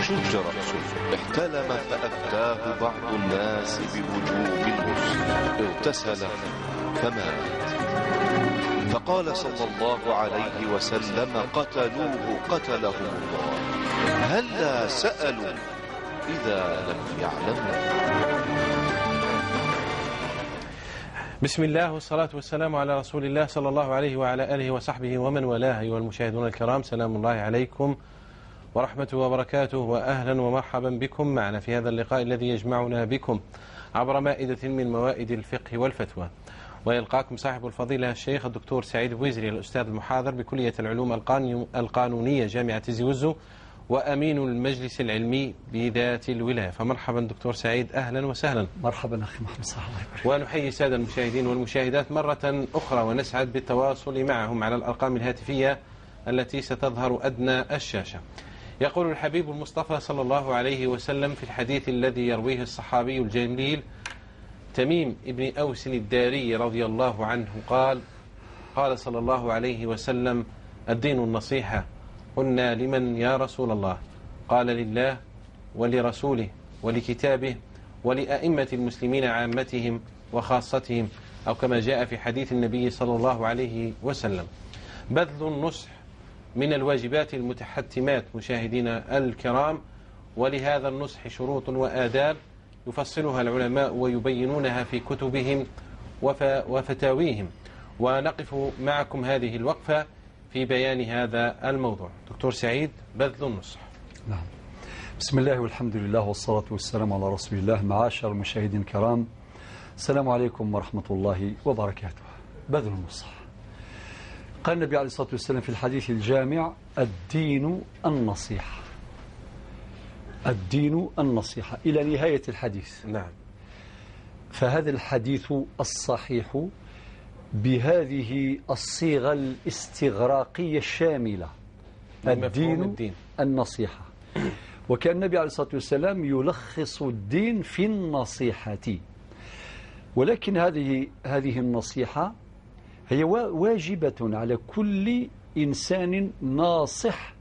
فشج رأسه. احتلم فأفتاه بعض الناس بوجوب الغسل، اغتسل فمات. فقال صلى الله عليه وسلم: قتلوه قتلهم الله، هلا سألوا إذا لم يعلموا. بسم الله والصلاة والسلام على رسول الله صلى الله عليه وعلى آله وصحبه ومن والاه. أيها المشاهدون الكرام، سلام الله عليكم ورحمته وبركاته، وأهلا ومرحبا بكم معنا في هذا اللقاء الذي يجمعنا بكم عبر مائدة من موائد الفقه والفتوى. ويلقاكم صاحب الفضيلة الشيخ الدكتور سعيد بويزري، الأستاذ المحاضر بكلية العلوم القانونية جامعة تيزي وزو، وأمين المجلس العلمي بذات الولاية. فمرحبا دكتور سعيد، أهلا وسهلا. مرحبا أخي محمد صلاح، الله يبارك. ونحيي السادة المشاهدين والمشاهدات مرة أخرى، ونسعد بالتواصل معهم على الأرقام الهاتفية التي ستظهر أدنى الشاشة. يقول الحبيب المصطفى صلى الله عليه وسلم في الحديث الذي يرويه الصحابي الجليل تميم ابن أوس الداري رضي الله عنه قال: قال صلى الله عليه وسلم: الدين النصيحة. قلنا: لمن يا رسول الله؟ قال: لله ولرسوله ولكتابه ولأئمة المسلمين عامتهم وخاصتهم، أو كما جاء في حديث النبي صلى الله عليه وسلم. بذل النصح من الواجبات المتحتمات مشاهدينا الكرام، ولهذا النصح شروط وآداب يفصلها العلماء ويبينونها في كتبهم وفتاويهم. ونقف معكم هذه الوقفة في بيان هذا الموضوع. دكتور سعيد، بذل النصح. نعم. بسم الله والحمد لله والصلاة والسلام على رسول الله. معاشر المشاهدين الكرام، السلام عليكم ورحمة الله وبركاته. بذل النصح. قال النبي عليه الصلاة والسلام في الحديث الجامع: الدين النصيحة. الدين النصيحة، إلى نهاية الحديث. نعم. فهذا الحديث الصحيح بهذه الصيغة الاستغراقية الشاملة، الدين النصيحة. وكان النبي عليه الصلاة والسلام يلخص الدين في النصيحة، ولكن هذه النصيحة هي واجبة على كل إنسان ناصح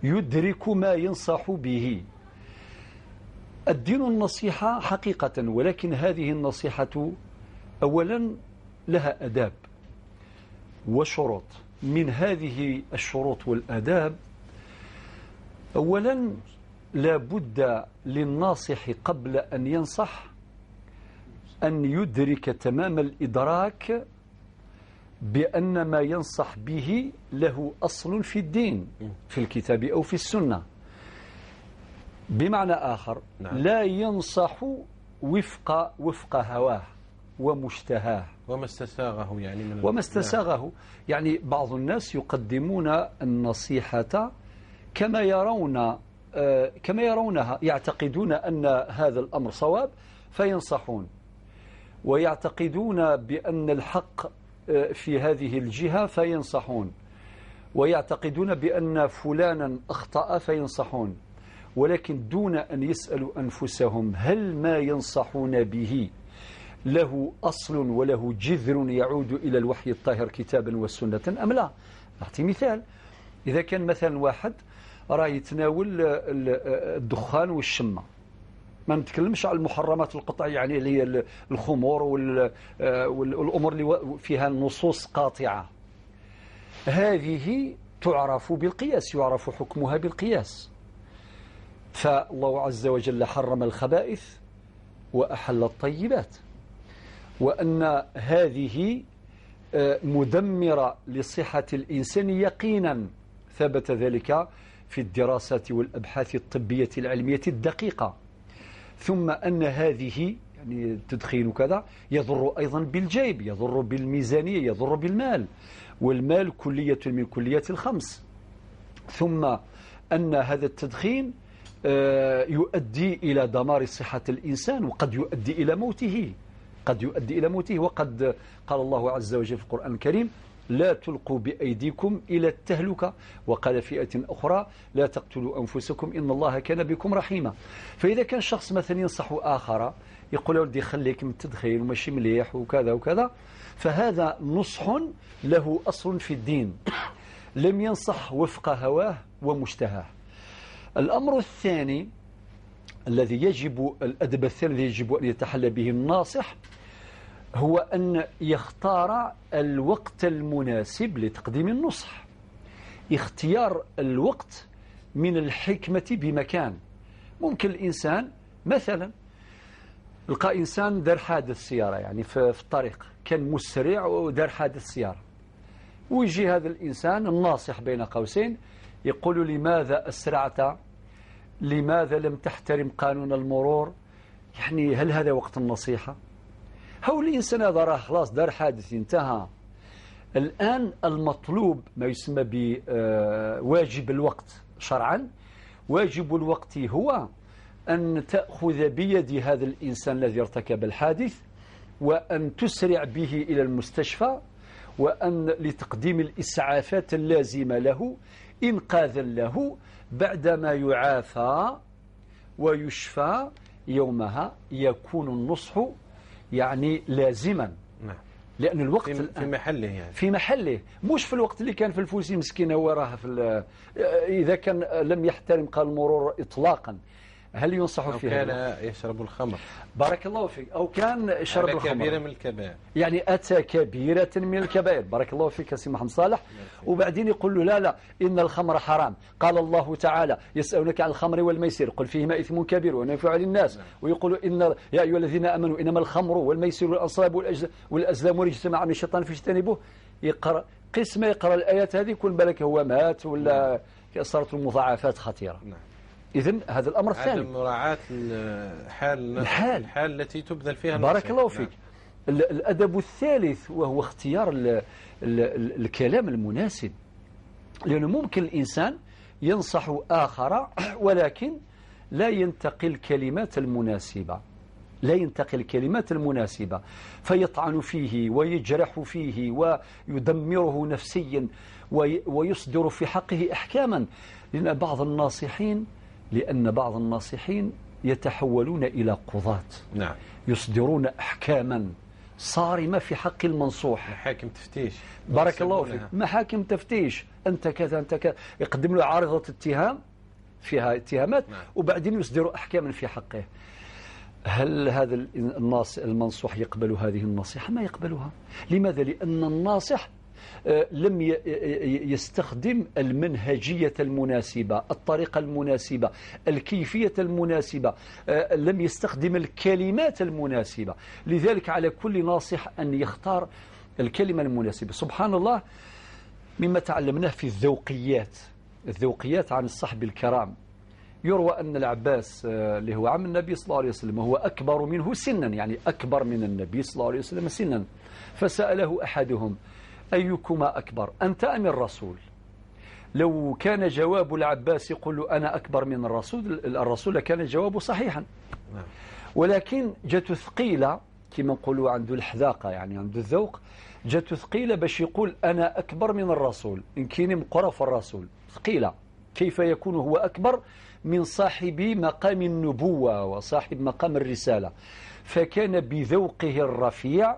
يدرك ما ينصح به. الدين النصيحة حقيقة، ولكن هذه النصيحة أولا لها أداب وشروط. من هذه الشروط والأداب، أولا لا بد للناصح قبل أن ينصح أن يدرك تمام الإدراك بأن ما ينصح به له أصل في الدين، في الكتاب أو في السنة. بمعنى آخر، نعم، لا ينصح وفق هواه ومشتهاه وما استساغه، يعني من وما استساغه. نعم. يعني بعض الناس يقدمون النصيحة كما يرون، كما يرونها، يعتقدون أن هذا الأمر صواب فينصحون، ويعتقدون بأن الحق في هذه الجهة فينصحون، ويعتقدون بأن فلانا أخطأ فينصحون، ولكن دون أن يسألوا أنفسهم هل ما ينصحون به له أصل وله جذر يعود إلى الوحي الطاهر كتابا وسنة أم لا. أعطي مثال: إذا كان مثلا واحد راه يتناول الدخان والشمة، ما نتكلمش على المحرمات القطعية، يعني اللي هي الخمور والأمور اللي فيها نصوص قاطعة، هذه تعرف بالقياس، يعرف حكمها بالقياس. فالله عز وجل حرم الخبائث وأحل الطيبات، وأن هذه مدمرة لصحة الإنسان يقينا، ثبت ذلك في الدراسات والأبحاث الطبية العلمية الدقيقة. ثم أن هذه يعني التدخين وكذا يضر أيضا بالجيب، يضر بالميزانية، يضر بالمال، والمال كلية من كليات الخمس. ثم أن هذا التدخين يؤدي إلى دمار صحة الإنسان، وقد يؤدي إلى موته، قد يؤدي إلى موته. وقد قال الله عز وجل في القرآن الكريم: لا تلقوا بأيديكم إلى التهلكة، وقال في آية أخرى: لا تقتلوا أنفسكم إن الله كان بكم رحيما. فإذا كان شخص مثلا ينصح آخر يقول له ولدي خليك من التدخين وماشي مليح وكذا وكذا، فهذا نصح له أصل في الدين، لم ينصح وفق هواه ومشتهاه. الأمر الثاني الذي يجب، الأدب الثاني الذي يجب أن يتحلى به الناصح، هو أن يختار الوقت المناسب لتقديم النصح. اختيار الوقت من الحكمة بمكان. ممكن الإنسان مثلا لقى إنسان دار حادث سيارة، يعني في الطريق كان مسرع ودار حادث سيارة، ويجي هذا الإنسان الناصح بين قوسين يقول لماذا أسرعت؟ لماذا لم تحترم قانون المرور؟ يعني هل هذا وقت النصيحة؟ هو الإنسان هذا راه خلاص دار حادث، انتهى. الآن المطلوب ما يسمى بواجب الوقت شرعا. واجب الوقت هو أن تأخذ بيد هذا الإنسان الذي ارتكب الحادث، وأن تسرع به إلى المستشفى، وأن لتقديم الإسعافات اللازمة له إنقاذا له، بعدما يعافى ويشفى يومها يكون النصح يعني لازما. نعم. لأن الوقت في محله، يعني في محله، مش في الوقت اللي كان في الفوسي مسكين هو راه في، إذا كان لم يحترم قانون المرور إطلاقا هل ينصح أو فيها؟ كان يشرب الخمر، بارك الله فيك، أو كان شرب الخمر، كبيرة من الكبائر، يعني أتى كبيرة من الكبائر. بارك الله فيك سي محمد صالح. وبعدين يقول له لا لا، إن الخمر حرام، قال الله تعالى يسألونك عن الخمر والميسر قل فيهما إثم كبير ونفع للناس، ويقول إن يا أيها الذين آمنوا إنما الخمر والميسر والأنصاب والأزلام رجس من عمل الشيطان فاجتنبوه. يقرأ قسم، يقرأ الآيات هذه يكون بالك هو مات ولا صارت المضاعفات خطيرة. إذن هذا الأمر الثاني، عدم مراعاة الحال التي تبذل فيها. بارك الله فيك. نعم. الأدب الثالث وهو اختيار الكلام المناسب، لأنه ممكن الإنسان ينصح آخر ولكن لا ينتقي الكلمات المناسبة، لا ينتقي الكلمات المناسبة، فيطعن فيه ويجرح فيه ويدمره نفسيا ويصدر في حقه أحكاما. لأن بعض الناصحين يتحولون إلى قضاة. نعم. يصدرون أحكاما صارمة في حق المنصوح. محاكم تفتيش. بارك الله فيك، محاكم تفتيش، أنت كذا أنت كذا، يقدم له عارضة اتهام فيها اتهامات. نعم. وبعدين يصدر أحكاما في حقه. هل هذا المنصوح يقبل هذه النصيحة؟ ما يقبلها. لماذا؟ لأن الناصح لم يستخدم المنهجية المناسبة، الطريقة المناسبة، الكيفية المناسبة، لم يستخدم الكلمات المناسبة. لذلك على كل ناصح أن يختار الكلمة المناسبة. سبحان الله، مما تعلمناه في الذوقيات، الذوقيات عن الصحب الكرام، يروى أن العباس اللي هو عم النبي صلى الله عليه وسلم وهو أكبر منه سنا، يعني أكبر من النبي صلى الله عليه وسلم سنا، فسأله أحدهم أيكما أكبر، أنت أم الرسول؟ لو كان جواب العباس يقول له أنا أكبر من الرسول لكان الجواب صحيحا. ولكن جاته ثقيلة، كما نقولوا عنده الحذاقة، يعني عنده الذوق، جاته ثقيلة باش يقول أنا أكبر من الرسول، إن كان مقرف الرسول ثقيلة، كيف يكون هو أكبر من صاحب مقام النبوة وصاحب مقام الرسالة؟ فكان بذوقه الرفيع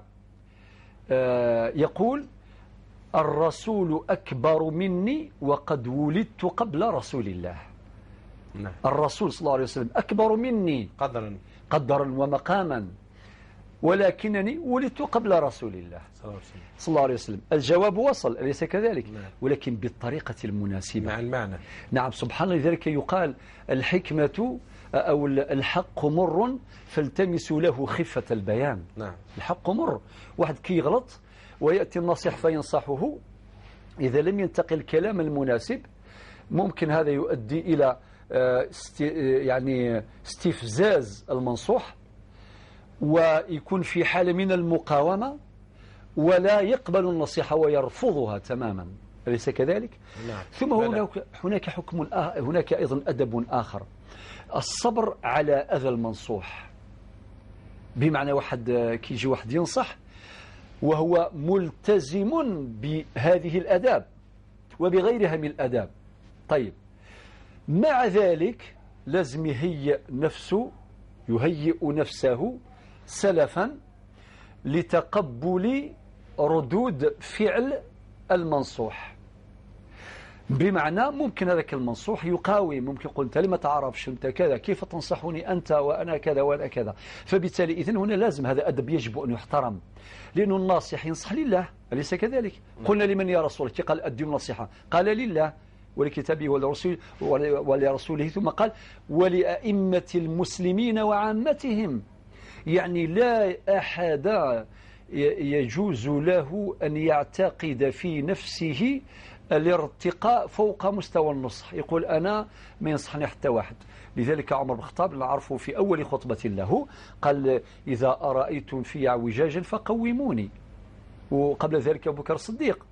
يقول الرسول أكبر مني وقد ولدت قبل رسول الله. نعم. الرسول صلى الله عليه وسلم أكبر مني قدرا ومقاما، ولكنني ولدت قبل رسول الله صلى الله عليه وسلم. الجواب وصل، أليس كذلك؟ نعم. ولكن بالطريقة المناسبة مع المعنى. نعم، سبحان الله. لذلك يقال الحكمة أو الحق مر فالتمسوا له خفة البيان. نعم. الحق مر، واحد كي يغلط ويأتي النصيح فينصحه، إذا لم ينتقل الكلام المناسب ممكن هذا يؤدي إلى يعني استفزاز المنصوح، ويكون في حالة من المقاومة ولا يقبل النصيحة ويرفضها تماما، أليس كذلك؟ نعم. ثم هناك حكم، هناك أيضا أدب آخر، الصبر على أذى المنصوح. بمعنى واحد كيجي واحد ينصح وهو ملتزم بهذه الأداب وبغيرها من الأداب، طيب مع ذلك لازم يهيئ نفسه، يهيئ نفسه سلفا لتقبل ردود فعل المنصوح. بمعنى ممكن هذاك المنصوح يقاوم، ممكن يقول أنت لما تعرفش، أنت كذا، كيف تنصحني أنت وأنا كذا وأنا كذا. فبالتالي إذن هنا لازم هذا أدب يجب أن يحترم، لأنه الناصح ينصح لله، أليس كذلك؟ قلنا لمن يا رسول الله؟ قال الدين النصيحة، قال لله ولكتابه ولرسوله، ثم قال ولأئمة المسلمين وعامتهم. يعني لا أحد يجوز له أن يعتقد في نفسه الارتقاء فوق مستوى النصح، يقول أنا ما ينصحني حتى واحد. لذلك عمر بن الخطاب نعرفه في أول خطبة له قال إذا أرأيتم في اعوجاجا فقوموني. وقبل ذلك أبو بكر الصديق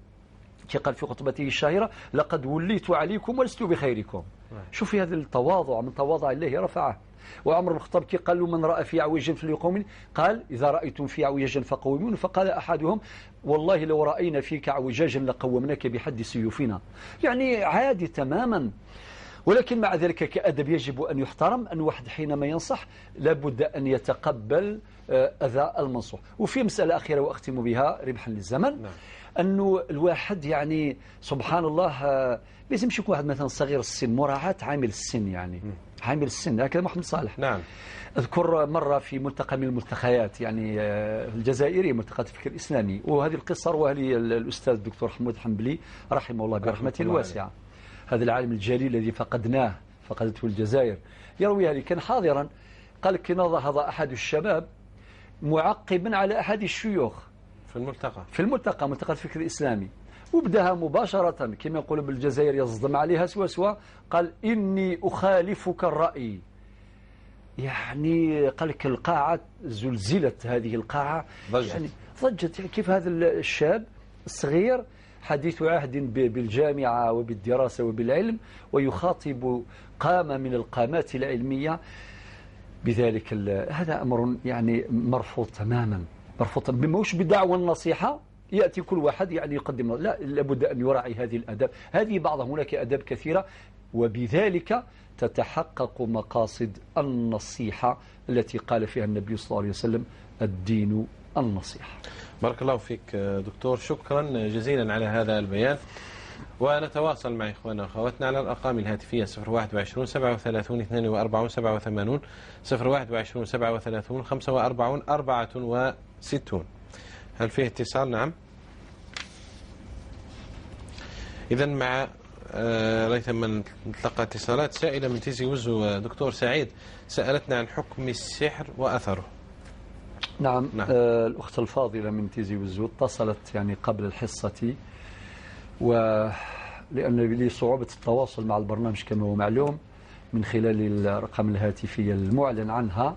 قال في خطبته الشهيرة لقد وليت عليكم ولست بخيركم. شوفي هذا التواضع، من تواضع الله رفعه. وعمر بن الخطاب كي قال له من رأى في عوجا فليقومني، قال إذا رأيتم في عوجا فقومون. فقال أحدهم والله لو رأينا فيك عوجاجا لقومناك بحد سيوفنا. يعني عادي تماما. ولكن مع ذلك كأدب يجب أن يحترم، أن واحد حينما ينصح لابد أن يتقبل أذى المنصوح. وفي مسألة أخيرة وأختم بها ربحا للزمن، نعم. أنه الواحد يعني سبحان الله لازم يكون واحد مثلا صغير السن، مراعاة عامل السن، يعني عامل السن هكذا محمد صالح. نعم. أذكر مرة في ملتقى من الملتقيات يعني الجزائري، ملتقى الفكر الإسلامي، وهذه القصة رواها لي الأستاذ الدكتور حمود حنبلي رحمه الله برحمته الواسعة، هذا العالم الجليل الذي فقدناه، فقدته الجزائر، يرويها لي، كان حاضرا. قال كي نهض أحد الشباب معقبا على أحد الشيوخ في الملتقى، في الملتقى، ملتقى الفكر الإسلامي، وبداها مباشرة كما يقولوا بالجزائر يصدم عليها سوا سوا، قال إني أخالفك الرأي. يعني قال لك القاعة زلزلت، هذه القاعة ضجت، يعني ضجت. يعني كيف هذا الشاب الصغير حديث عهد بالجامعة وبالدراسة وبالعلم، ويخاطب قامة من القامات العلمية بذلك؟ هذا أمر يعني مرفوض تماما، مرفوض. مش بدعوى النصيحة يأتي كل واحد يعني يقدم، لا، لابد أن يراعي هذه الأداب. هذه بعضها، هناك أداب كثيرة، وبذلك تتحقق مقاصد النصيحة التي قال فيها النبي صلى الله عليه وسلم الدين النصيحة. بارك الله فيك دكتور، شكرا جزيلا على هذا البيان. ونتواصل مع إخواننا وأخواتنا على الأرقام الهاتفية 021 37 42 87، 021 37 45 64. هل فيه اتصال؟ نعم. إذا مع ريثما نتلقى اتصالات. سائلة من تيزي وزو دكتور سعيد سألتنا عن حكم السحر وأثره. نعم, نعم. الأخت الفاضلة من تيزي وزو اتصلت يعني قبل الحصة، ولأن لي صعوبة التواصل مع البرنامج كما هو معلوم من خلال الرقم الهاتفي المعلن عنها،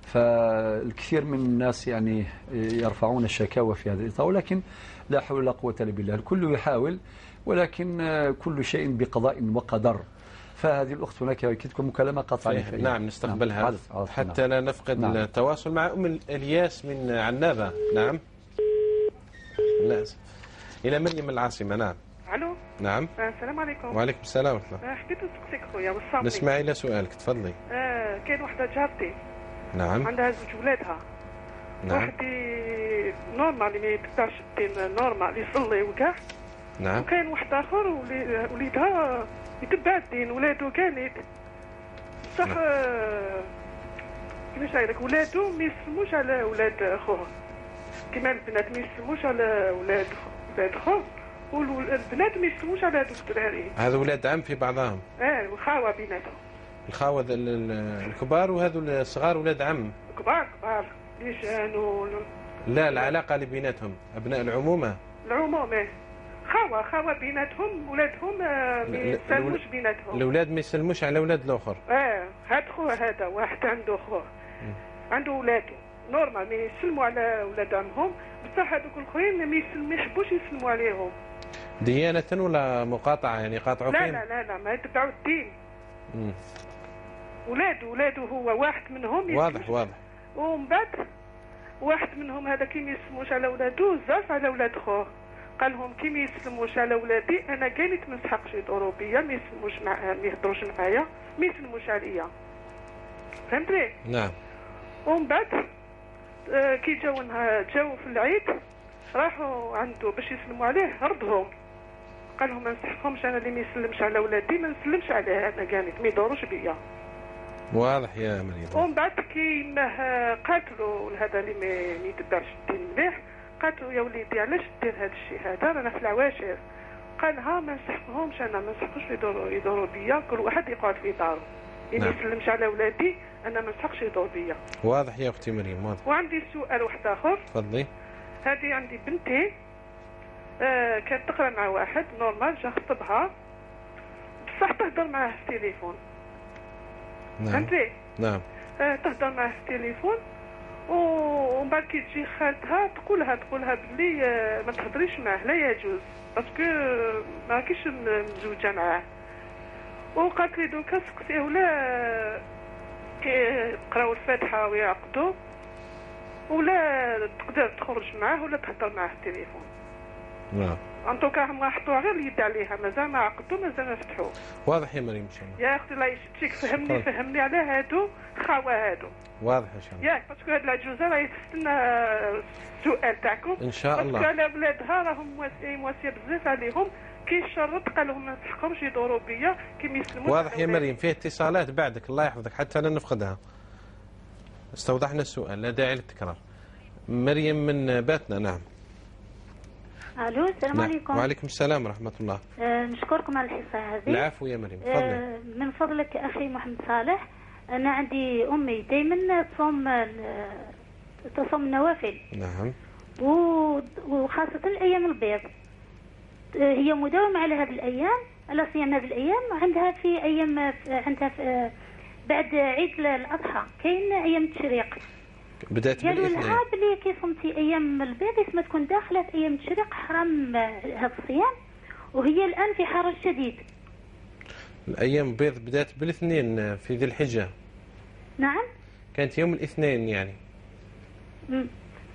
فالكثير من الناس يعني يرفعون الشكاوى في هذا الإطار، ولكن لا حول ولا قوة إلا بالله، الكل يحاول، ولكن كل شيء بقضاء وقدر. فهذه الأخت هناك تكون مكالمة قطعية. نعم نستقبلها، نعم. عدد. حتى نعم. لا نفقد نعم. التواصل مع أم الياس من عنابة. نعم. لا إلى مريم العاصمة. نعم. الو. نعم. السلام عليكم. وعليكم السلام ورحمة الله. حبيت نسقسيك خويا والصافي. نسمع إلى سؤالك، تفضلي. كاين وحدة جارتي. نعم. عندها زوج ولادها. نعم. واحد normal ما يتبعش الدين، normal يصلي وكاع. نعم. وكاين واحد اخر وليدها يتبع الدين، ولادو كانت بصح. نعم. كيفاش نقول لك، ولادو ما يسلموش على ولاد خوه، كيما البنات ما يسلموش على ولاد خوه، والبنات ما يسلموش على هذوك الدراري. هذا ولاد عم في بعضهم. الخاوه بيناتهم. الخاوه الكبار وهذو الصغار ولاد عم. كبار كبار les jeunes لا، العلاقه اللي بيناتهم ابناء العمومه. العمومه خاوه خاوه بيناتهم، ولادهم ما يسلموش بيناتهم. الاولاد ما يسلموش على اولاد الاخر. هاد خوه هذا واحد عنده خوه عنده ولادو normal ما يسلموا على ولاد عمهم، بصح هذوك الاخرين ما يحبوش يسلموا عليهم. ديانة ولا مقاطعة يعني قاطعوا فيهم؟ لا لا لا، ما يتبعوا الدين. ولادو هو واحد منهم. واضح واضح. ومن بعد واحد منهم هذا كي ما يسلموش على ولادو زاف على ولاد خوه، قال لهم كي ما يسلموش على ولادي انا كانت ما نسحقش يدوروا بيا، ما يسلموش ما يهضروش معايا، ما يسلموش عليا. فهمتني؟ نعم. ومن بعد كي جاو في العيد راحوا عنده باش يسلموا عليه، ردهم. قال لهم ما نسحقهمش، انا اللي ما يسلمش على ولادي ما نسلمش عليه انا كانت ما يدوروش بيا. واضح يا مريم. ومن بعد كي يماه قاتلوا هذا اللي ما يتبعش الدين مليح، قالت يا وليدي علاش دير هذا الشيء هذا، رانا في العواشر. قالها ما نسحقهمش انا، ما نسحقوش يدوروا بيا، كل واحد يقعد في دارو، اللي ما يسلمش على ولادي انا ما نسحقش يدور بيا. واضح يا اختي مريم، واضح. وعندي سؤال واحد اخر. تفضلي. هذه عندي بنتي كانت تقرا مع واحد normal، جا خطبها بصح تهضر معاه في التليفون. نعم. فهمتي؟ نعم. تهضر معاه في التليفون، ومن بعد كي تجي خالتها تقولها بلي ما تهضريش معاه، لا يجوز parce que ما راكيش مزوجه معاه. وقالت لي دوكا سقسيه ولا كيقراو الفاتحة ويعقدوا ولا تقدر تخرج معاه ولا تهضر معاه في التليفون. نعم. en tout cas هما حطوها غير اليد عليها، مازال ما عقدوا مازال ما فتحوا. واضح يا مريم ان شاء الله. يا اختي الله يشفيك، فهمني على هادو خاوه هادو. واضح ان شاء الله. ياك parce que هاد العجوزة راهي تستنى السؤال تاعكم ان شاء الله. parce que على ولادها راهم مواسيه بزاف عليهم، كي شرط قال لهم ما نسحقهمش يدوروا بيا كي ما يسلموش. واضح يا مريم، فيه اتصالات بعدك الله يحفظك حتى لا نفقدها. استوضحنا السؤال، لا داعي للتكرار. مريم من باتنا. نعم. الو السلام. نعم. عليكم. وعليكم السلام ورحمة الله. نشكركم على الحصة هذه. العفو يا مريم، تفضلي. من فضلك اخي محمد صالح، انا عندي امي دائما تصوم النوافل. نعم. وخاصة الايام البيض، هي مداومه على هذه الايام، على صيام هذه الايام. عندها في ايام، عندها في بعد عيد الاضحى كاين ايام التشريق. بدات قالوا لها بلي كي صمتي ايام البيض اسمها تكون داخله في ايام التشريق حرام هذا الصيام، وهي الان في حرج شديد. الايام البيض بدات بالاثنين في ذي الحجة. نعم. كانت يوم الاثنين يعني. انا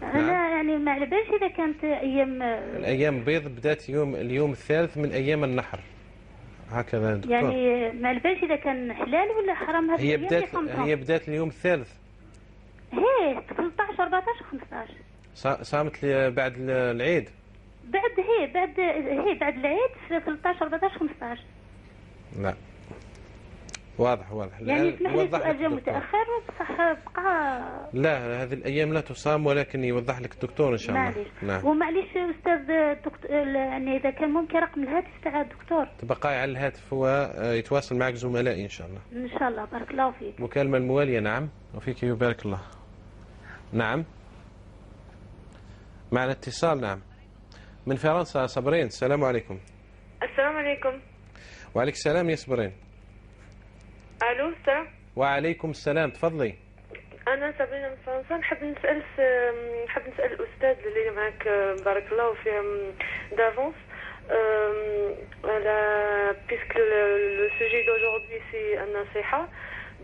نعم. يعني ما على باليش اذا كانت ايام الايام البيض بدات اليوم الثالث من ايام النحر. هكذا دكتور. يعني ما على باليش اذا كان حلال ولا حرام هذه الايام. هي بدات اليوم الثالث. هي 13 14 15. صامت بعد العيد. بعد العيد في 13 14 15. لا واضح واضح. يعني اسمح لي السؤال جا متاخر بصح بقى. لا هذه الايام لا تصام، ولكن يوضح لك الدكتور ان شاء الله. معليش. نعم. ومعليش استاذ الدكتور، يعني اذا كان ممكن رقم الهاتف تاع الدكتور. تبقاي على الهاتف ويتواصل معك زملائي ان شاء الله. ان شاء الله، بارك الله فيك. المكالمة الموالية. نعم وفيك يبارك الله. نعم معنا اتصال. نعم من فرنسا صبرين. السلام عليكم. السلام عليكم. وعليك السلام يا صبرين. الو السلام. وعليكم السلام، تفضلي. انا صابرين من فرنسا، نحب نسال الاستاذ اللي معك بارك الله فيه d'avance على puisque le sujet d'aujourd'hui c'est النصيحة.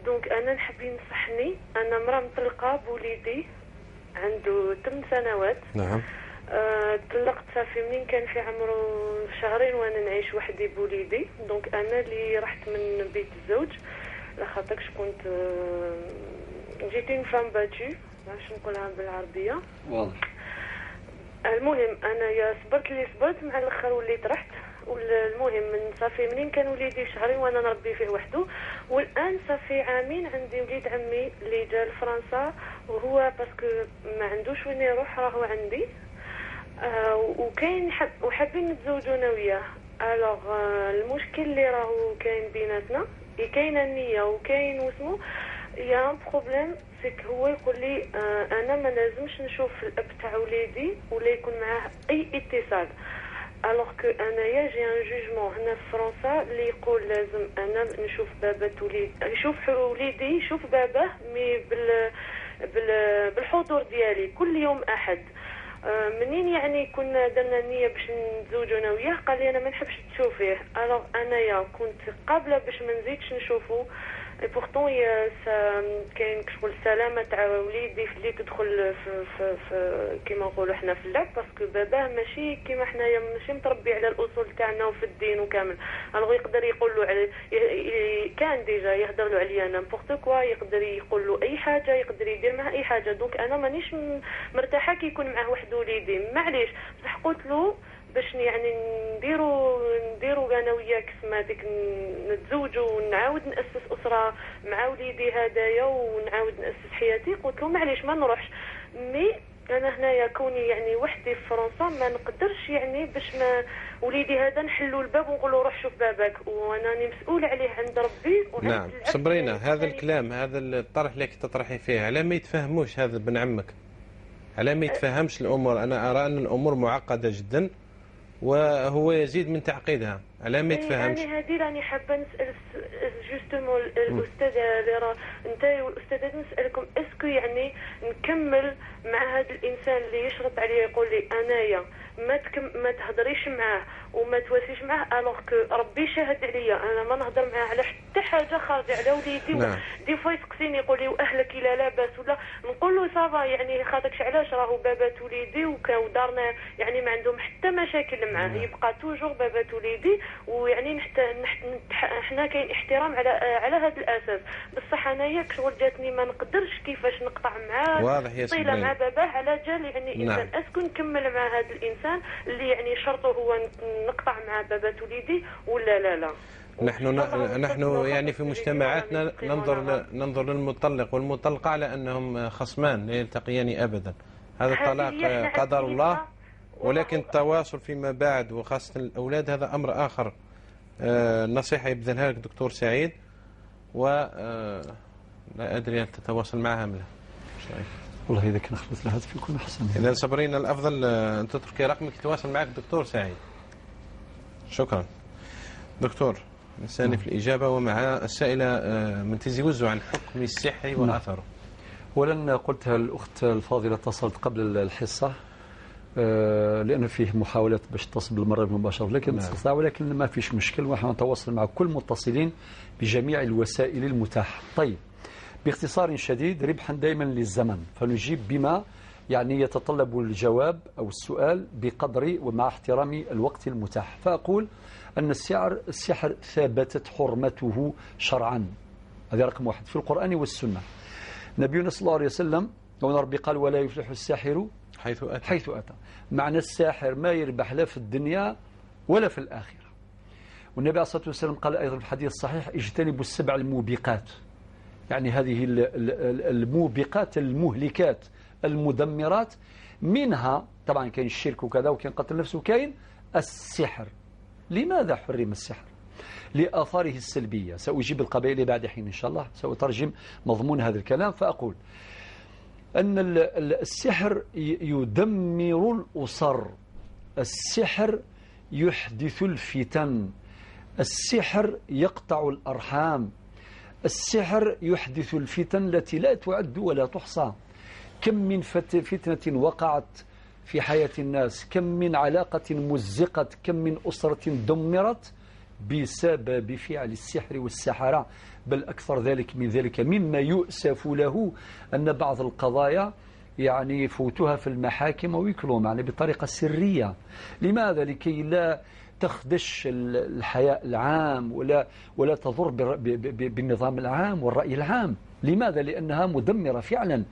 donc انا نحب ينصحني، انا مراة مطلقه بوليدي عنده 8 سنوات. نعم. طلقت صافي منين كان في عمره شهرين وانا نعيش وحدي بوليدي. donc انا اللي رحت من بيت الزوج لخاطرش كنت j'étais une femme battue، باش نقولها بالعربية. واضح. المهم انا يا صبرت اللي صبرت مع الاخر وليت رحت. والمهم من صافي منين كان وليدي شهرين وانا نربي فيه وحده، والان صافي عامين عندي وليد عمي اللي جا لفرنسا، وهو parce que ما عندوش وين يروح راهو عندي. وكاين وحابين نتزوجوا انا وياه. alors المشكل اللي راهو كاين بيناتنا، كاينه النية وكاين واسمو y a un problème، c'est que هو يقول لي انا ما لازمش نشوف الاب تاع وليدي ولا يكون معاه اي اتصال. alors que انايا j'ai un jugement هنا في فرنسا اللي يقول لازم انا نشوف بابا وليد، يشوف وليدي يشوف باباه mais بالحضور ديالي كل يوم احد. منين يعني كنا درنا النية باش نتزوجوا انا وياه، قال لي انا ما نحبش تشوفيه. alors انايا كنت قابله باش ما نزيدش نشوفو، et pourtant كاين شغل السلامة تاع وليدي في اللي تدخل في, في, في كيما نقولوا حنا في اللعب، parce que باباه ماشي كيما حنايا، ماشي متربي على الاصول تاعنا وفي الدين وكامل. alors يقدر يقول له على كان déjà يهضر له عليا n'importe quoi، يقدر يقول له اي حاجة، يقدر يدير معاه اي حاجة. donc انا مانيش مرتاحة كي يكون معاه واحد وليدي، معليش. بصح قلت له باش يعني نديرو انا وياك سما ديك نتزوجوا ونعاود ناسس اسره مع وليدي هدايا ونعاود ناسس حياتي. قلت له معليش ما نروحش، mais انا هنايا كوني يعني وحدي في فرنسا ما نقدرش يعني باش ما وليدي هذا نحلوا الباب ونقولوا روح شوف باباك، وانا راني مسؤولة عليه عند ربي. نعم صبرينا، هذا الكلام هذا الطرح اللي تطرحي فيه على ما يتفهموش هذا ابن عمك، على ما يتفهمش الامور. انا ارى ان الامور معقدة جدا وهو يزيد من تعقيدها، على ما يتفهمش. يعني هذه راني حابة نسال justement الاستاذة اللي راه انت والاستاذه، نسالكم est-ce que يعني نكمل مع هذا الانسان اللي يشرط عليا يقول لي انايا ما تهضريش معاه وما تواسيش معاه، alors que ربي شاهد عليا انا ما نهضر معاه على حتى حاجة خارجه على وليدي. نعم. des fois يسقسيني يقول لي واهلك الا لاباس ولا، نقول له ça va يعني خاطرش علاش راهو بابات وليدي ودارنا يعني ما عندهم حتى مشاكل معاه. نعم. يبقى toujours بابات وليدي، ويعني حنا كاين احترام على هذا الاساس. بصح انايا شغل جاتني ما نقدرش كيفاش نقطع معاه، واضح يا صله مع باباه على جال يعني انسان. نعم. est-ce que نكمل مع هذا الانسان اللي يعني شرطه هو نقطع مع بابات وليدي ولا لا؟ لا نحن يعني في مجتمعاتنا ننظر للمطلق والمطلقه على انهم خصمان لا يلتقيان ابدا. هذا الطلاق قدر الله، ولكن التواصل فيما بعد وخاصة الاولاد هذا امر اخر. النصيحة يبذلها لك دكتور سعيد، و لا ادري هل تتواصل معها ام لا. والله اذا كان خلص الهاتف يكون احسن. اذا صبرينا الافضل ان تتركي رقمك يتواصل معك دكتور سعيد. شكرا دكتور. نستأنف الإجابة ومع السائلة من تيزي وزو عن حكم السحر وأثره. أولا قلتها الأخت الفاضلة اتصلت قبل الحصة لأنه فيه محاولات باش تتصل بالمرة المباشرة لكن تستطيع، ولكن ما فيش مشكل، ونحن نتواصل مع كل المتصلين بجميع الوسائل المتاحة. طيب باختصار شديد، ربحا دائما للزمن، فنجيب بما يعني يتطلب الجواب أو السؤال بقدر ومع احترام الوقت المتاح. فأقول أن السحر ثبتت حرمته شرعا، هذا رقم واحد في القرآن والسنة. نبينا صلى الله عليه وسلم ربي قال ولا يفلح الساحر حيث أتى، حيث أتى. معنى الساحر ما يربح لا في الدنيا ولا في الآخرة. والنبي عليه الصلاة والسلام قال أيضا في الحديث الصحيح اجتنبوا السبع الموبقات، يعني هذه الموبقات المهلكات المدمرات، منها طبعا كاين الشرك وكذا وكاين قتل النفس وكاين السحر. لماذا حرم السحر؟ لآثاره السلبية. سأجيب القبائل بعد حين إن شاء الله، سأترجم مضمون هذا الكلام. فأقول أن السحر يدمر الأسر، السحر يحدث الفتن، السحر يقطع الأرحام، السحر يحدث الفتن التي لا تعد ولا تحصى. كم من فتنة وقعت في حياة الناس، كم من علاقة مزقت، كم من أسرة دمرت بسبب فعل السحر والسحرة. بل أكثر ذلك من ذلك مما يؤسف له أن بعض القضايا يعني يفوتوها في المحاكم ويكلوم يعني بطريقة سرية. لماذا؟ لكي لا تخدش الحياء العام ولا تضر بالنظام العام والرأي العام. لماذا؟ لأنها مدمرة فعلا.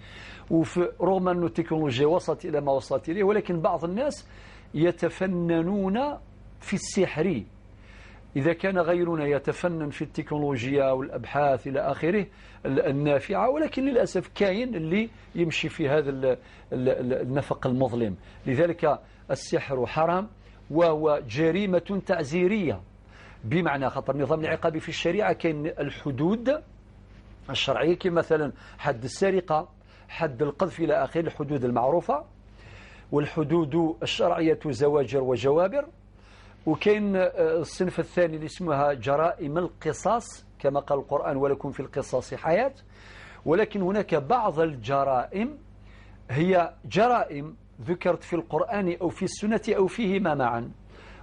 ورغم أن التكنولوجيا وصلت إلى ما وصلت إليه، ولكن بعض الناس يتفننون في السحر. إذا كان غيرنا يتفنن في التكنولوجيا والأبحاث إلى آخره النافعة، ولكن للأسف كاين اللي يمشي في هذا النفق المظلم. لذلك السحر حرام وهو جريمة تعزيرية، بمعنى خطر النظام العقابي في الشريعة كاين الحدود الشرعية، كما مثلا حد السرقة، حد القذف إلى آخره، الحدود المعروفة، والحدود الشرعية زواجر وجوابر. وكاين الصنف الثاني اللي اسمها جرائم القصاص، كما قال القرآن ولكم في القصاص حياة. ولكن هناك بعض الجرائم هي جرائم ذكرت في القرآن أو في السنة أو فيهما معا،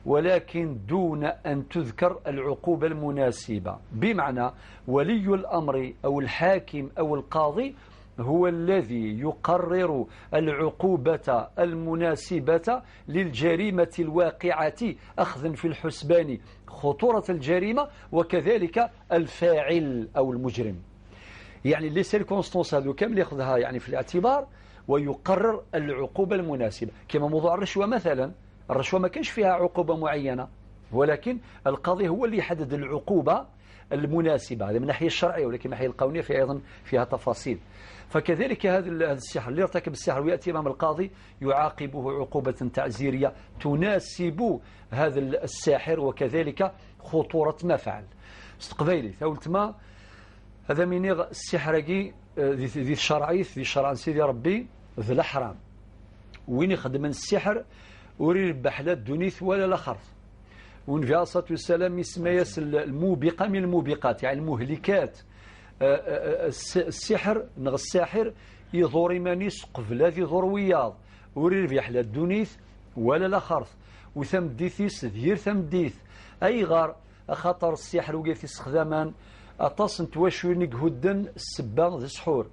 ولكن دون أن تذكر العقوبة المناسبة. بمعنى ولي الأمر أو الحاكم أو القاضي هو الذي يقرر العقوبة المناسبة للجريمة الواقعة، أخذا في الحسبان خطورة الجريمة وكذلك الفاعل أو المجرم. يعني les circonstances هذو كامل يأخذها يعني في الاعتبار ويقرر العقوبة المناسبة. كما موضوع الرشوة مثلا، الرشوة ما كانش فيها عقوبة معينة، ولكن القاضي هو اللي يحدد العقوبة المناسبة، هذا من الناحية الشرعية، ولكن من الناحية القانونية في أيضا فيها تفاصيل. فكذلك هذا السحر اللي ارتكب السحر ويأتي أمام القاضي يعاقبه عقوبة تعزيرية تناسب هذا الساحر وكذلك خطورة ما فعل. استقبيلي ثولت ما هذا منيغ السحر ذي الشرعيث ذي شرع سيدي ربي ذي الحرام، وين يخدم السحر وريربح لا الدنيث ولا الآخر. والنبي عليه الصلاة والسلام يسمى الموبقة من الموبقات، يعني المهلكات. السحر نغ الساحر يضور مانيس قبل ذي يضور وياض وريربح لا الدنيث ولا الآخر، وثمديثيس ذير ثمديث أي غار خطر السحر وقيت استخداما أطاس نتواشو نقهدن السبا ذي السحور،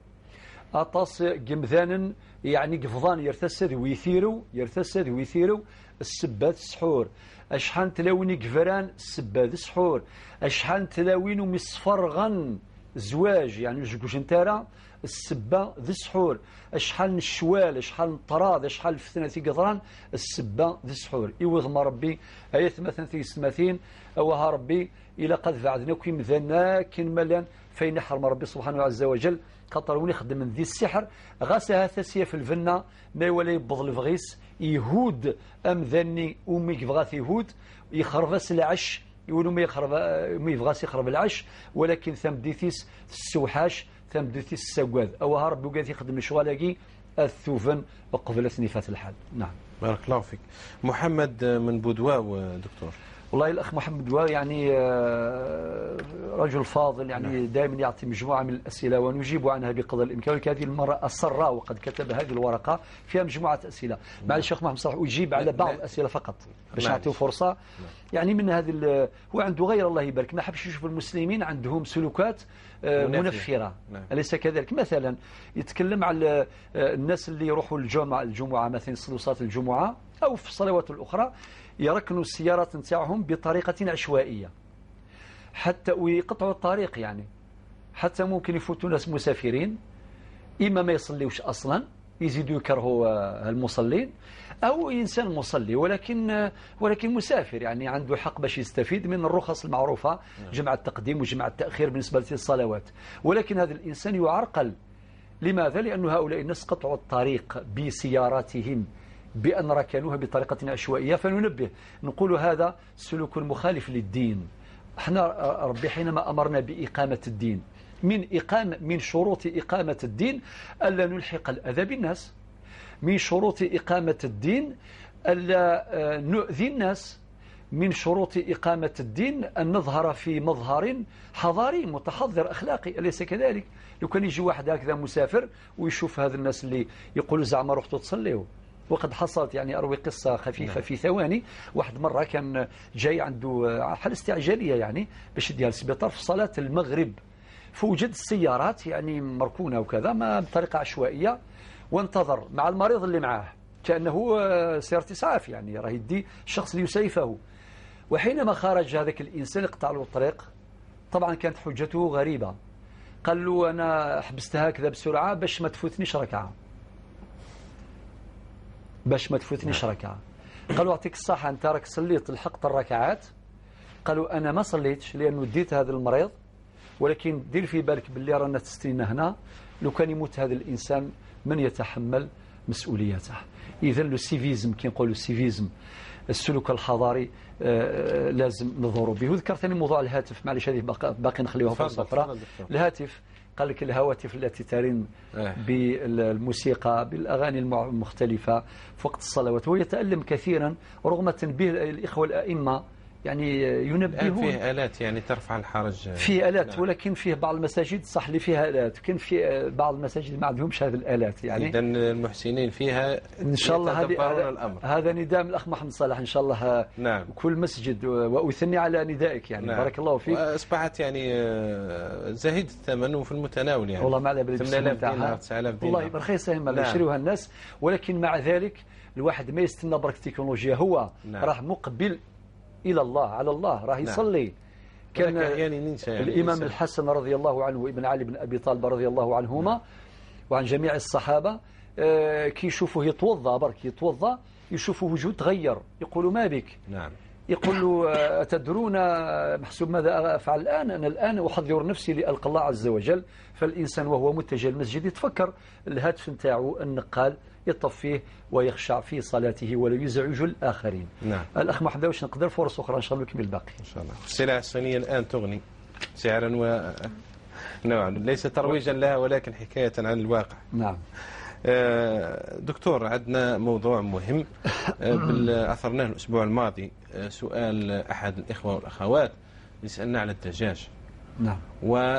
أطاس قمذانا يعني قفضان يرتسد ويثيرو يرتسد ويثيرو السبات السحور، أشحال تلاوين قفران السبات السحور، أشحال تلاوين ومصفرغن زواج يعني جوج نتارا السبا ذي السحور، أشحال الشوال أشحال الطراد أشحال الفتنة في قطران السبا ذي السحور. إيوذ ما ربي آية مثلا في سماثين أوها ربي إلى قد بعدنا كي مذنا كن ملان فإن حرم ربي سبحانه عز وجل خاطر وين يخدم من ذي السحر غاسها ثاسية في الفنة ما ولا يبض الفغيس يهود أم ذني أمي يبغاث يهود يخرفس العش يقولوا ما يخرب ما يبغاس يخرب العش، ولكن ثمديثيس السوحاش ثمديثيس السواذ أو هرب وقاث يخدم شغالاكي الثوفن وقبل نفاث الحال. نعم بارك الله فيك. محمد من بودواو دكتور. والله الأخ محمد بودواو يعني رجل فاضل، يعني نعم. دائما يعطي مجموعة من الأسئلة ونجيب عنها بقدر الإمكان، ولكن هذه المرة أصر وقد كتب هذه الورقة فيها مجموعة أسئلة. معلش الشيخ محمد صلاح أجيب على بعض الأسئلة فقط باش نعطيه فرصة. يعني من هذه هو عنده غير الله يبارك، ما حبش يشوف المسلمين عندهم سلوكات منفرة. نعم. أليس كذلك؟ مثلا يتكلم على الناس اللي يروحوا الجمعة الجمعة مثلا يصلوا صلاة الجمعة أو في الصلوات الأخرى يركنوا السيارات نتاعهم بطريقة عشوائية حتى ويقطعوا الطريق، يعني حتى ممكن يفوتوا ناس مسافرين، إما ما يصليوش أصلا يزيدوا يكرهوا المصلين، أو إنسان مصلي ولكن مسافر يعني عنده حق باش يستفيد من الرخص المعروفة جمع التقديم وجمع التأخير بالنسبة للصلوات، ولكن هذا الإنسان يعرقل. لماذا؟ لأن هؤلاء الناس قطعوا الطريق بسياراتهم بأن ركنوها بطريقة عشوائية. فننبه نقول هذا سلوك مخالف للدين. احنا ربي حينما أمرنا بإقامة الدين، من شروط إقامة الدين ألا نلحق الأذى بالناس، من شروط إقامة الدين ألا نؤذي الناس، من شروط إقامة الدين أن نظهر في مظهر حضاري متحضر أخلاقي، أليس كذلك؟ لو كان يجي واحد هكذا مسافر ويشوف هذا الناس اللي يقولوا زعما رحتوا تصليوا، وقد حصلت يعني أروي قصة خفيفة. نعم. في ثواني، واحد مرة كان جاي عنده حالة استعجالية يعني باش يديها للسبيطار في صلاة المغرب، فوجد السيارات يعني مركونة وكذا ما بطريقة عشوائية، وانتظر مع المريض اللي معاه كأنه سيارة إسعاف يعني راه يدي الشخص اللي يسعفه. وحينما خرج هذاك الإنسان قطع له الطريق، طبعا كانت حجته غريبة، قال له أنا حبستها هكذا بسرعة باش ما تفوتنيش ركعة، باش ما تفوتنيش ركعة. قالوا أعطيك الصحة أنت راك صليت لحقت الركعات. قالوا أنا ما صليتش لأنه ديت هذا المريض، ولكن دير في بالك باللي رانا تستنينا هنا، لو كان يموت هذا الإنسان من يتحمل مسؤوليته؟ إذا le civisme، كي نقولوا ال civisme السلوك الحضاري لازم نظهروا به. وذكر ثاني موضوع الهاتف، معلش هذه باقي نخليوها فرصة أخرى. الهاتف قال لك الهواتف التي ترن بالموسيقى بالأغاني المختلفة في وقت الصلوات، ويتألم كثيرا رغم تنبيه الإخوة الأئمة يعني ينبهون. فيه آلات يعني ترفع الحرج، فيه آلات. نعم. ولكن فيه بعض المساجد صح اللي فيها آلات، كان في بعض المساجد ما عندهمش هذه الآلات يعني. إذا المحسنين فيها إن شاء الله هذا نداء من الأخ محمد صالح إن شاء الله. نعم. كل مسجد، وأثني على ندائك يعني. نعم. بارك الله فيك. أصبحت يعني زهيد الثمن وفي المتناول يعني. والله ما على بالي 8000 دينار 9000 دينار والله رخيصة هم. نعم. يشريوها الناس، ولكن مع ذلك الواحد ما يستنى برك التكنولوجيا، هو. نعم. راه مقبل إلى الله، على الله راه يصلي. نعم. كان يعني الإمام الحسن رضي الله عنه وابن علي بن أبي طالب رضي الله عنهما. نعم. وعن جميع الصحابة كي يشوفوه يتوضأ برك يتوضأ يشوفوا وجهه تغير، يقولوا ما بك؟ نعم. يقول له أتدرون محسوب ماذا أفعل الآن؟ أنا الآن أحضر نفسي لألقى الله عز وجل. فالإنسان وهو متجه المسجد يتفكر الهاتف نتاعو النقال يطفيه ويخشع في صلاته ولا يزعج الآخرين. نعم. الأخ محمد واش نقدر فرص أخرى إن شاء الله نكمل الباقي إن شاء الله. السلع الصينية الآن تغني سعرا ونوعا، ليس ترويجا لها ولكن حكاية عن الواقع. نعم. دكتور، عندنا موضوع مهم أثرناه الأسبوع الماضي، سؤال أحد الإخوة والأخوات يسألنا على الدجاج. نعم. وأنت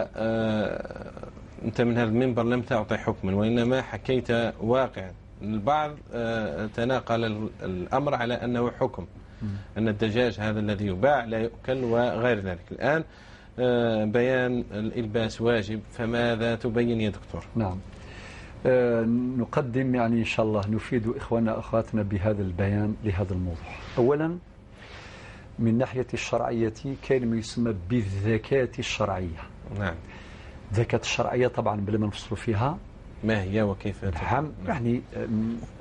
من هذا المنبر لم تعطي حكما وإنما حكيت واقعا. البعض تناقل الأمر على أنه حكم، أن الدجاج هذا الذي يباع لا يؤكل وغير ذلك. الآن بيان الإلباس واجب، فماذا تبين يا دكتور؟ نعم. نقدم يعني إن شاء الله نفيد إخواننا أخواتنا بهذا البيان لهذا الموضوع. أولا من ناحية الشرعية كاين ما يسمى بالذكاة الشرعية. نعم. الذكاة الشرعية طبعا بلا ما نفصل فيها ما هي وكيف. نعم. يعني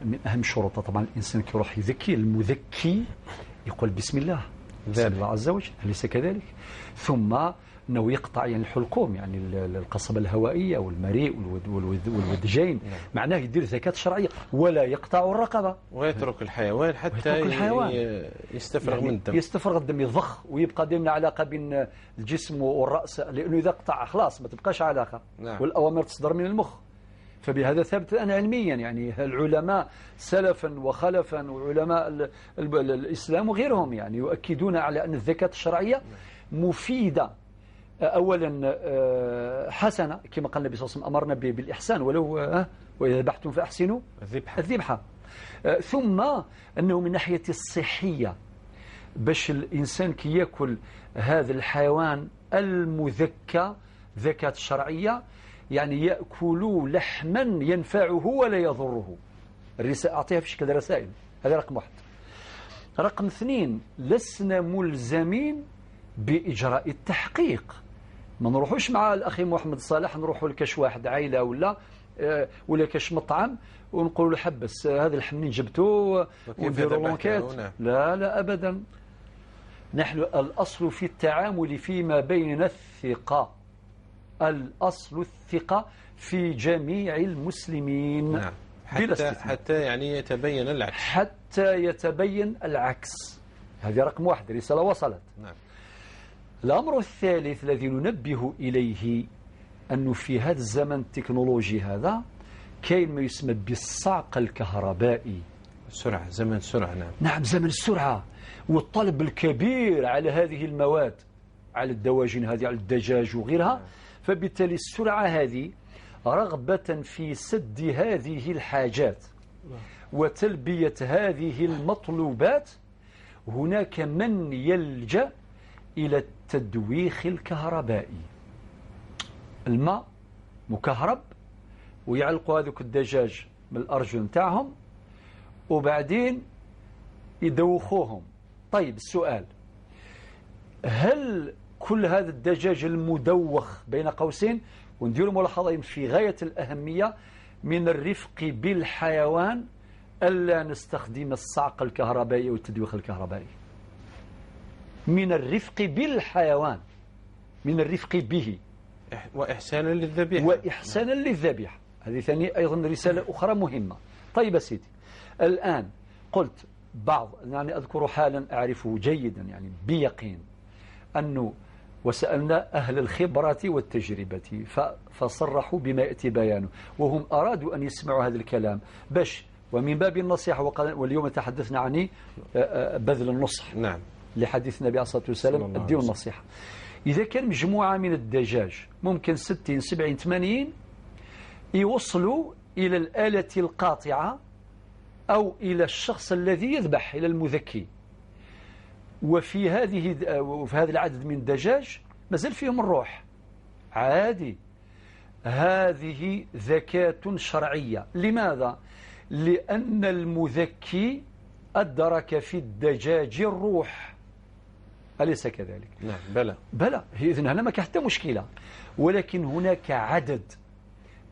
من أهم شروطها طبعا الإنسان كي يروح يذكي، المذكي يقول بسم الله، بسم الله عز وجل، أليس كذلك؟ ثم أنه يقطع يعني الحلقوم، يعني القصبة الهوائية والمريء والودجين. نعم. معناه يدير زكاة شرعية ولا يقطع الرقبة ويترك الحيوان حتى يستفرغ يعني من الدم، يستفرغ الدم، يضخ ويبقى دائما علاقة بين الجسم والرأس، لأنه إذا قطع خلاص ما تبقاش علاقة. نعم. والأوامر تصدر من المخ، فبهذا ثابت الآن علميا، يعني العلماء سلفا وخلفا وعلماء الإسلام وغيرهم يعني يؤكدون على أن الزكاة الشرعية مفيدة. أولا حسنة كما قال النبي صلى الله عليه وسلم أمرنا بالإحسان ولو وإذا ذبحتم فأحسنوا الذبحة. ثم أنه من ناحية الصحية باش الإنسان كي يأكل هذا الحيوان المذكى ذكاة شرعية يعني يأكل لحما ينفعه ولا يضره. الرسالة أعطيها في شكل رسائل، هذا رقم واحد. رقم اثنين، لسنا ملزمين بإجراء التحقيق، ما نروحوش مع الأخي محمد صالح نروحوا لكاش واحد عائلة ولا كاش مطعم ونقولوا له حبس هذا اللحم منين جبته ونديروا l'enquête. لا لا أبدا، نحن الأصل في التعامل فيما بيننا الثقة، الأصل الثقة في جميع المسلمين. نعم. حتى يعني يتبين العكس، حتى يتبين العكس. هذه رقم واحد، رسالة وصلت. نعم. الأمر الثالث الذي ننبه إليه أنه في هذا الزمن التكنولوجي هذا كاين ما يسمى بالصعق الكهربائي. السرعة، زمن السرعة. نعم. نعم، زمن السرعة والطلب الكبير على هذه المواد، على الدواجن هذه، على الدجاج وغيرها. نعم. فبالتالي السرعة هذه رغبة في سد هذه الحاجات وتلبية هذه المطلوبات، هناك من يلجأ إلى التدويخ الكهربائي. الماء مكهرب ويعلقوا هذوك الدجاج من الأرجل نتاعهم وبعدين يدوخوهم. طيب السؤال، هل كل هذا الدجاج المدوخ بين قوسين، وندير ملاحظة في غاية الأهمية، من الرفق بالحيوان ألا نستخدم الصعق الكهربائي والتدويخ الكهربائي؟ من الرفق بالحيوان، من الرفق به، وإحسانا للذبيحة، وإحسانا للذبيحة. هذه ثانية أيضا رسالة أخرى مهمة. طيب سيدي، الآن قلت بعض، يعني أذكر حالا أعرفه جيدا يعني بيقين، أنه وسألنا أهل الخبرة والتجربة فصرحوا بما يأتي بيانه، وهم أرادوا أن يسمعوا هذا الكلام باش، ومن باب النصيحة، واليوم تحدثنا عن بذل النصح. نعم. لحديث النبي عليه الصلاة والسلام، أديوا النصيحة. إذا كان مجموعة من الدجاج ممكن 60 70 80 يوصلوا إلى الآلة القاطعة أو إلى الشخص الذي يذبح، إلى المذكي، وفي هذا العدد من الدجاج مازال فيهم الروح عادي. هذه ذكاة شرعية. لماذا؟ لأن المذكي أدرك في الدجاج الروح، أليس كذلك؟ نعم. بلى بلى. إذن هنا ما كان حتى مشكلة، ولكن هناك عدد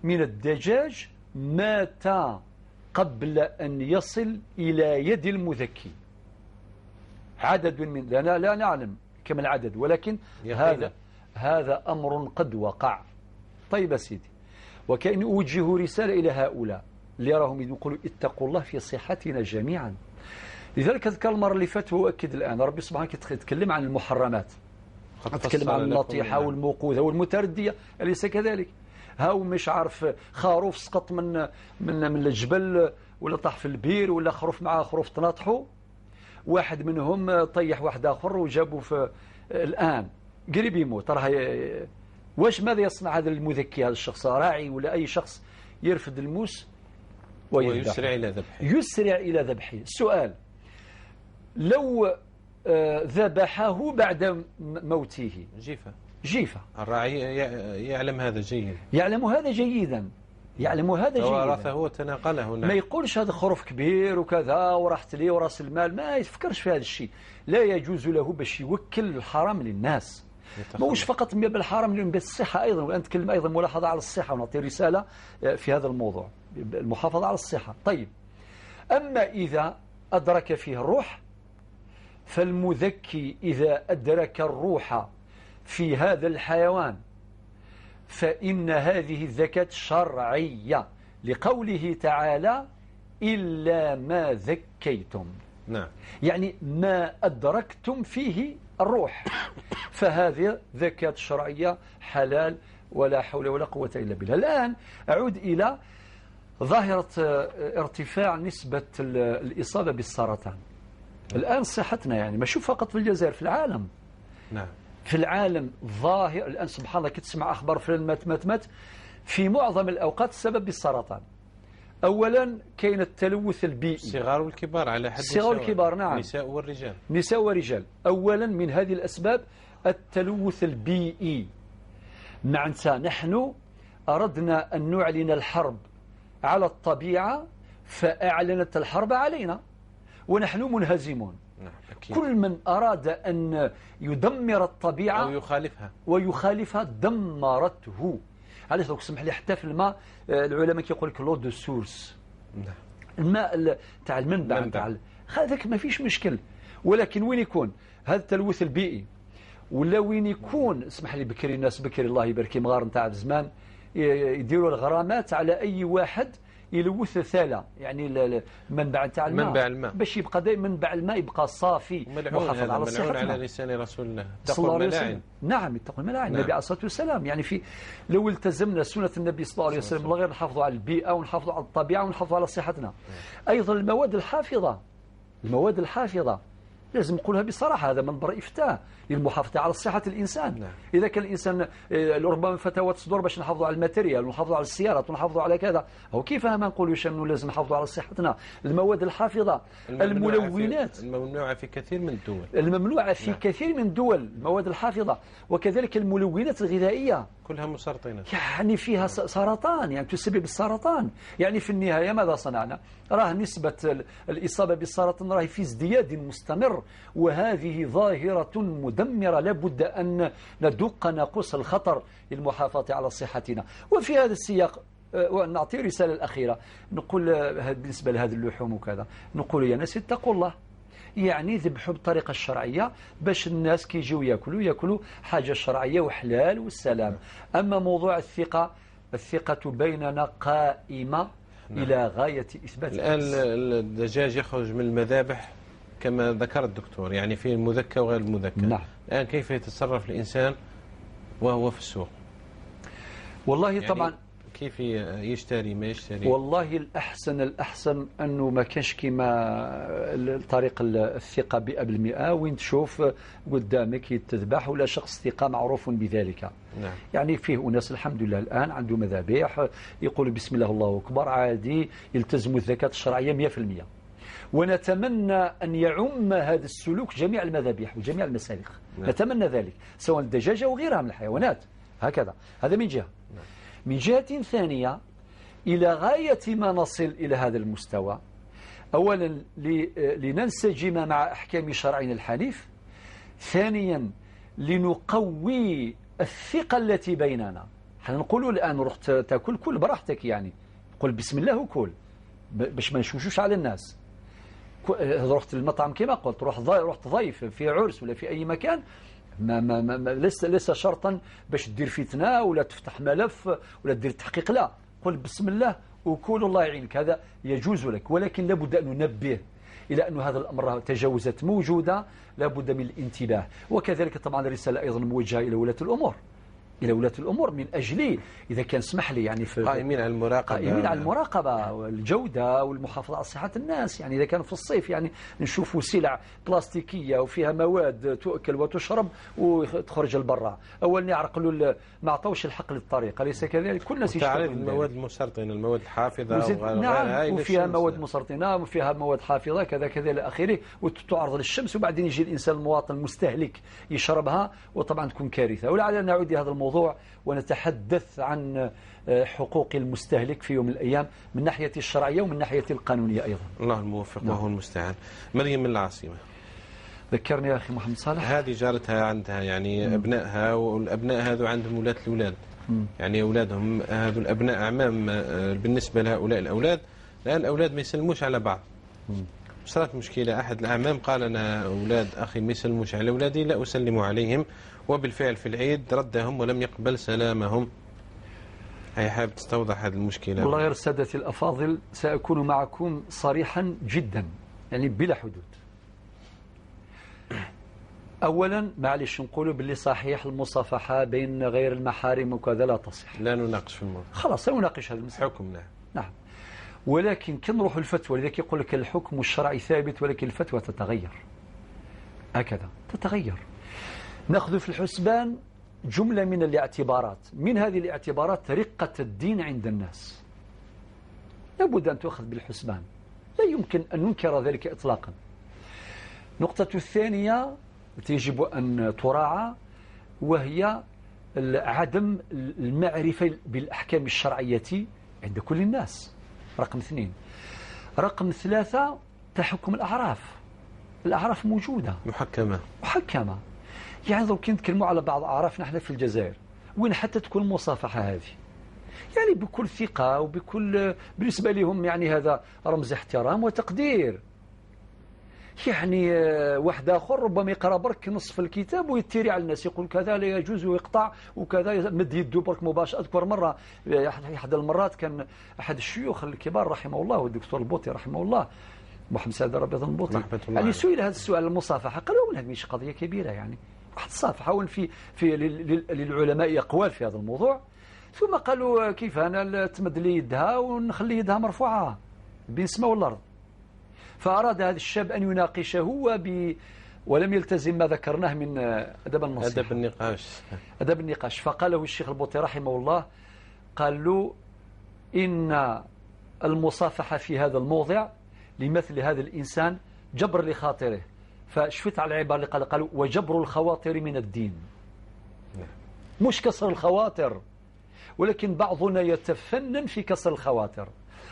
من الدجاج مات قبل أن يصل إلى يد المذكي. عدد من لا نعلم كم العدد، ولكن هذا أمر قد وقع. طيب سيدي، وكأني أوجه رسالة إلى هؤلاء اللي راهم يقولوا اتقوا الله في صحتنا جميعا. لذلك ذكر المرة اللي فاتت وأؤكد الآن، ربي سبحانه يتكلم عن المحرمات، تكلم عن النطيحة والموقوذة والمتردية، أليس كذلك؟ هاو مش عارف خروف سقط من من من الجبل ولا طاح في البير، ولا خروف مع خروف تناطحوا، واحد منهم طيح واحد آخر وجابوا في الآن قريب يموت. راه واش ماذا يصنع هذا المذكي، هذا الشخص راعي ولا أي شخص؟ يرفد الموس ويسرع إلى ذبحه، يسرع إلى ذبحه. السؤال، لو ذبحه بعد موته جيفة، جيفة. الراعي يعلم هذا جيدا، يعلم هذا جيدا، يعلم هذا جيدا، ورثه وتناقله. ما يقولش هذا خروف كبير وكذا وراحت لي وراس المال، ما يفكرش في هذا الشيء. لا يجوز له باش يوكل الحرام للناس. ماهوش فقط بالحرام، بالصحة أيضا. والآن نتكلم أيضا ملاحظة على الصحة، ونعطي رسالة في هذا الموضوع، المحافظة على الصحة. طيب، أما إذا أدرك فيه الروح، فالمذكي إذا أدرك الروح في هذا الحيوان فإن هذه الذكاة شرعية، لقوله تعالى إلا ما ذكيتم. نعم. يعني ما أدركتم فيه الروح، فهذه ذكاة شرعية حلال، ولا حول ولا قوة إلا بالله. الآن أعود إلى ظاهرة ارتفاع نسبة الإصابة بالسرطان. الآن صحتنا يعني مش فقط في الجزائر، في العالم. نعم. في العالم ظاهر الآن، سبحان الله، كتسمع أخبار فلان مات مات مات، في معظم الأوقات السبب بالسرطان. أولا كاين التلوث البيئي، الصغار والكبار على حد الصغار والكبار، نعم، النساء والرجال، نساء ورجال. أولا من هذه الأسباب التلوث البيئي. معناتها نحن أردنا أن نعلن الحرب على الطبيعة، فأعلنت الحرب علينا ونحن منهزمون. نعم، أكيد. كل من أراد أن يدمر الطبيعة أو يخالفها ويخالفها دمرته. علاش؟ دوك سمح لي، حتى في الماء العلماء كيقول لك l'eau de source، نعم، الماء تاع المنبع تاع هذاك ما فيش مشكل، ولكن وين يكون هذا التلوث البيئي، ولا وين يكون، اسمح لي، بكري الناس بكري الله يبارك مغار نتاع زمان يديروا الغرامات على اي واحد يلوث الثالة، يعني المنبع تاع الماء، منبع الماء، باش يبقى دائما منبع الماء يبقى صافي، محافظ على الصحة. على لسان رسول الله، اتقوا الملاعن. نعم، اتقوا الملاعن. النبي عليه الصلاة والسلام، يعني في لو التزمنا سنة النبي صلى الله عليه وسلم، لا غير نحافظوا على البيئة ونحافظوا على الطبيعة ونحافظوا على صحتنا. أيضا المواد الحافظة، المواد الحافظة لازم نقولها بصراحة، هذا منبر إفتاء للمحافظة على صحة الإنسان. نعم. إذا كان الإنسان ربما فتاوى تصدر باش نحافظوا على ال matériel ونحافظوا على السيارات ونحافظوا على كذا، أو كيف ما نقولوش أنه لازم نحافظوا على صحتنا. المواد الحافظة، الملونات، الممنوعة في كثير من الدول، الممنوعة في نعم. كثير من الدول، المواد الحافظة، وكذلك الملونات الغذائية كلها مسرطنة، يعني فيها سرطان، يعني تسبب السرطان. يعني في النهاية ماذا صنعنا؟ راه نسبة الإصابة بالسرطان راه في ازدياد مستمر، وهذه ظاهرة مدمرة، لابد أن ندق ناقوس الخطر للمحافظة على صحتنا. وفي هذا السياق ونعطي رسالة الأخيرة، نقول بالنسبة لهذه اللحوم وكذا، نقول يا ناس اتقوا الله، يعني ذبحوا بالطريقة الشرعية باش الناس كيجيو ياكلوا حاجة شرعية وحلال والسلام. أما موضوع الثقة، الثقة بيننا قائمة إلى غاية إثبات. الآن الدجاج يخرج من المذابح كما ذكر الدكتور، يعني في المذكى وغير المذكى. نعم. الآن كيف يتصرف الإنسان وهو في السوق؟ والله يعني طبعا كيف يشتري ما يشتري؟ والله الأحسن أنه ما كانش كما طريق الثقة 100%، وين تشوف قدامك يتذبح ولا شخص ثقة معروف بذلك. نعم. يعني فيه أناس الحمد لله الآن عنده مذابيح، يقولوا بسم الله الله أكبر، عادي، يلتزموا الزكاة الشرعية 100%. ونتمنى أن يعم هذا السلوك جميع المذابيح وجميع المسالخ. نعم. نتمنى ذلك، سواء الدجاجة أو غيرها من الحيوانات هكذا. هذا من جهة. نعم. من جهة ثانية، إلى غاية ما نصل إلى هذا المستوى، أولا لننسجم مع أحكام شرعنا الحنيف، ثانيا لنقوي الثقة التي بيننا. حنا نقولوا الآن رحت تاكل كل براحتك، يعني قل بسم الله وكل، باش ما نشوشوش على الناس. رحت للمطعم كما قلت، رحت ضيف في عرس ولا في أي مكان، ما ما ما ليس شرطا باش دير فتنة ولا تفتح ملف ولا دير تحقيق، لا، قل بسم الله وكل الله يعينك، هذا يجوز لك. ولكن لابد أن ننبه إلى أن هذا الأمر تجاوزات موجودة، لابد من الانتباه. وكذلك طبعا الرسالة أيضا موجهة إلى ولاة الأمور، إلى ولاة الأمور من أجل إذا كان سمح لي يعني في قائمين على المراقبة، قائمين على المراقبة والجودة والمحافظة على صحة الناس. يعني إذا كان في الصيف يعني نشوفوا سلع بلاستيكية وفيها مواد تؤكل وتشرب وتخرج البرة، أولا يعرقلوا، ما عطوش الحق للطريق، أليس كذلك؟ كل الناس يشتغلوا المواد المسرطنة، المواد الحافظة، نعم، وفيها مواد مسرطنة وفيها مواد حافظة كذا كذا إلى آخره، وتعرض للشمس، وبعدين يجي الإنسان المواطن المستهلك يشربها، وطبعا تكون كارثة. ولعلنا نعود لهذا الموضوع ونتحدث عن حقوق المستهلك في يوم من الأيام من ناحية الشرعية ومن ناحية القانونية أيضا. الله الموفق وهو المستعان. مريم من العاصمة، ذكرني يا أخي محمد صالح، هذه جارتها عندها يعني أبنائها، والأبناء هذو عندهم أولاد الأولاد، يعني أولادهم هذو الأبناء أعمام بالنسبة لهؤلاء الأولاد. الآن الأولاد ما يسلموش على بعض، صارت مشكلة. أحد الأعمام قال أنا أولاد أخي ما يسلموش على أولادي، لا أسلم عليهم، وبالفعل في العيد ردهم ولم يقبل سلامهم. هي حابب تستوضح هذه المشكلة؟ والله غير سادتي الأفاضل سأكون معكم صريحا جدا، يعني بلا حدود. أولا معلش نقولوا باللي صحيح المصافحة بين غير المحارم وكذا لا تصح، لا نناقش في الموضوع، خلاص لا نناقش هذا المسألة، حكم. نعم نعم، ولكن كي نروحوا الفتوى، لذلك يقول لك الحكم الشرعي ثابت ولكن الفتوى تتغير، هكذا تتغير. نأخذ في الحسبان جملة من الاعتبارات، من هذه الاعتبارات رقة الدين عند الناس، لابد أن تؤخذ بالحسبان، لا يمكن أن ننكر ذلك إطلاقا. النقطة الثانية التي يجب أن تراعى وهي عدم المعرفة بالأحكام الشرعية عند كل الناس، رقم 2. رقم 3 تحكم الأعراف، الأعراف موجودة محكمة محكمة. يعني لو كنت نتكلموا على بعض أعراف نحن في الجزائر وين حتى تكون المصافحة هذه يعني بكل ثقة وبكل، بالنسبة لهم يعني هذا رمز احترام وتقدير. يعني واحد آخر ربما يقرأ برك نصف الكتاب ويتري على الناس، يقول كذا لا يجوز ويقطع وكذا، مد يده برك مباشرة. أذكر مرة أحد المرات كان أحد الشيوخ الكبار رحمه الله، والدكتور البوطي رحمه الله، محمد سعد ربي البوطي، يعني سئل هذا السؤال المصافحة، قالوا هذه مش قضية كبيرة، يعني واحد الصافحة، وين في للعلماء أقوال في هذا الموضوع. ثم قالوا كيف أنا تمد لي يدها ونخلي يدها مرفوعة بين السماء والأرض. فأراد هذا الشاب أن يناقشه ولم يلتزم ما ذكرناه من أدب النصيحة، أدب النقاش، أدب النقاش. فقاله الشيخ البوطي رحمه الله، قال له إن المصافحة في هذا الموضع لمثل هذا الإنسان جبر لخاطره. فشفت على العبارة اللي قال، قالوا وجبر الخواطر من الدين، مش كسر الخواطر، ولكن بعضنا يتفنن في كسر الخواطر،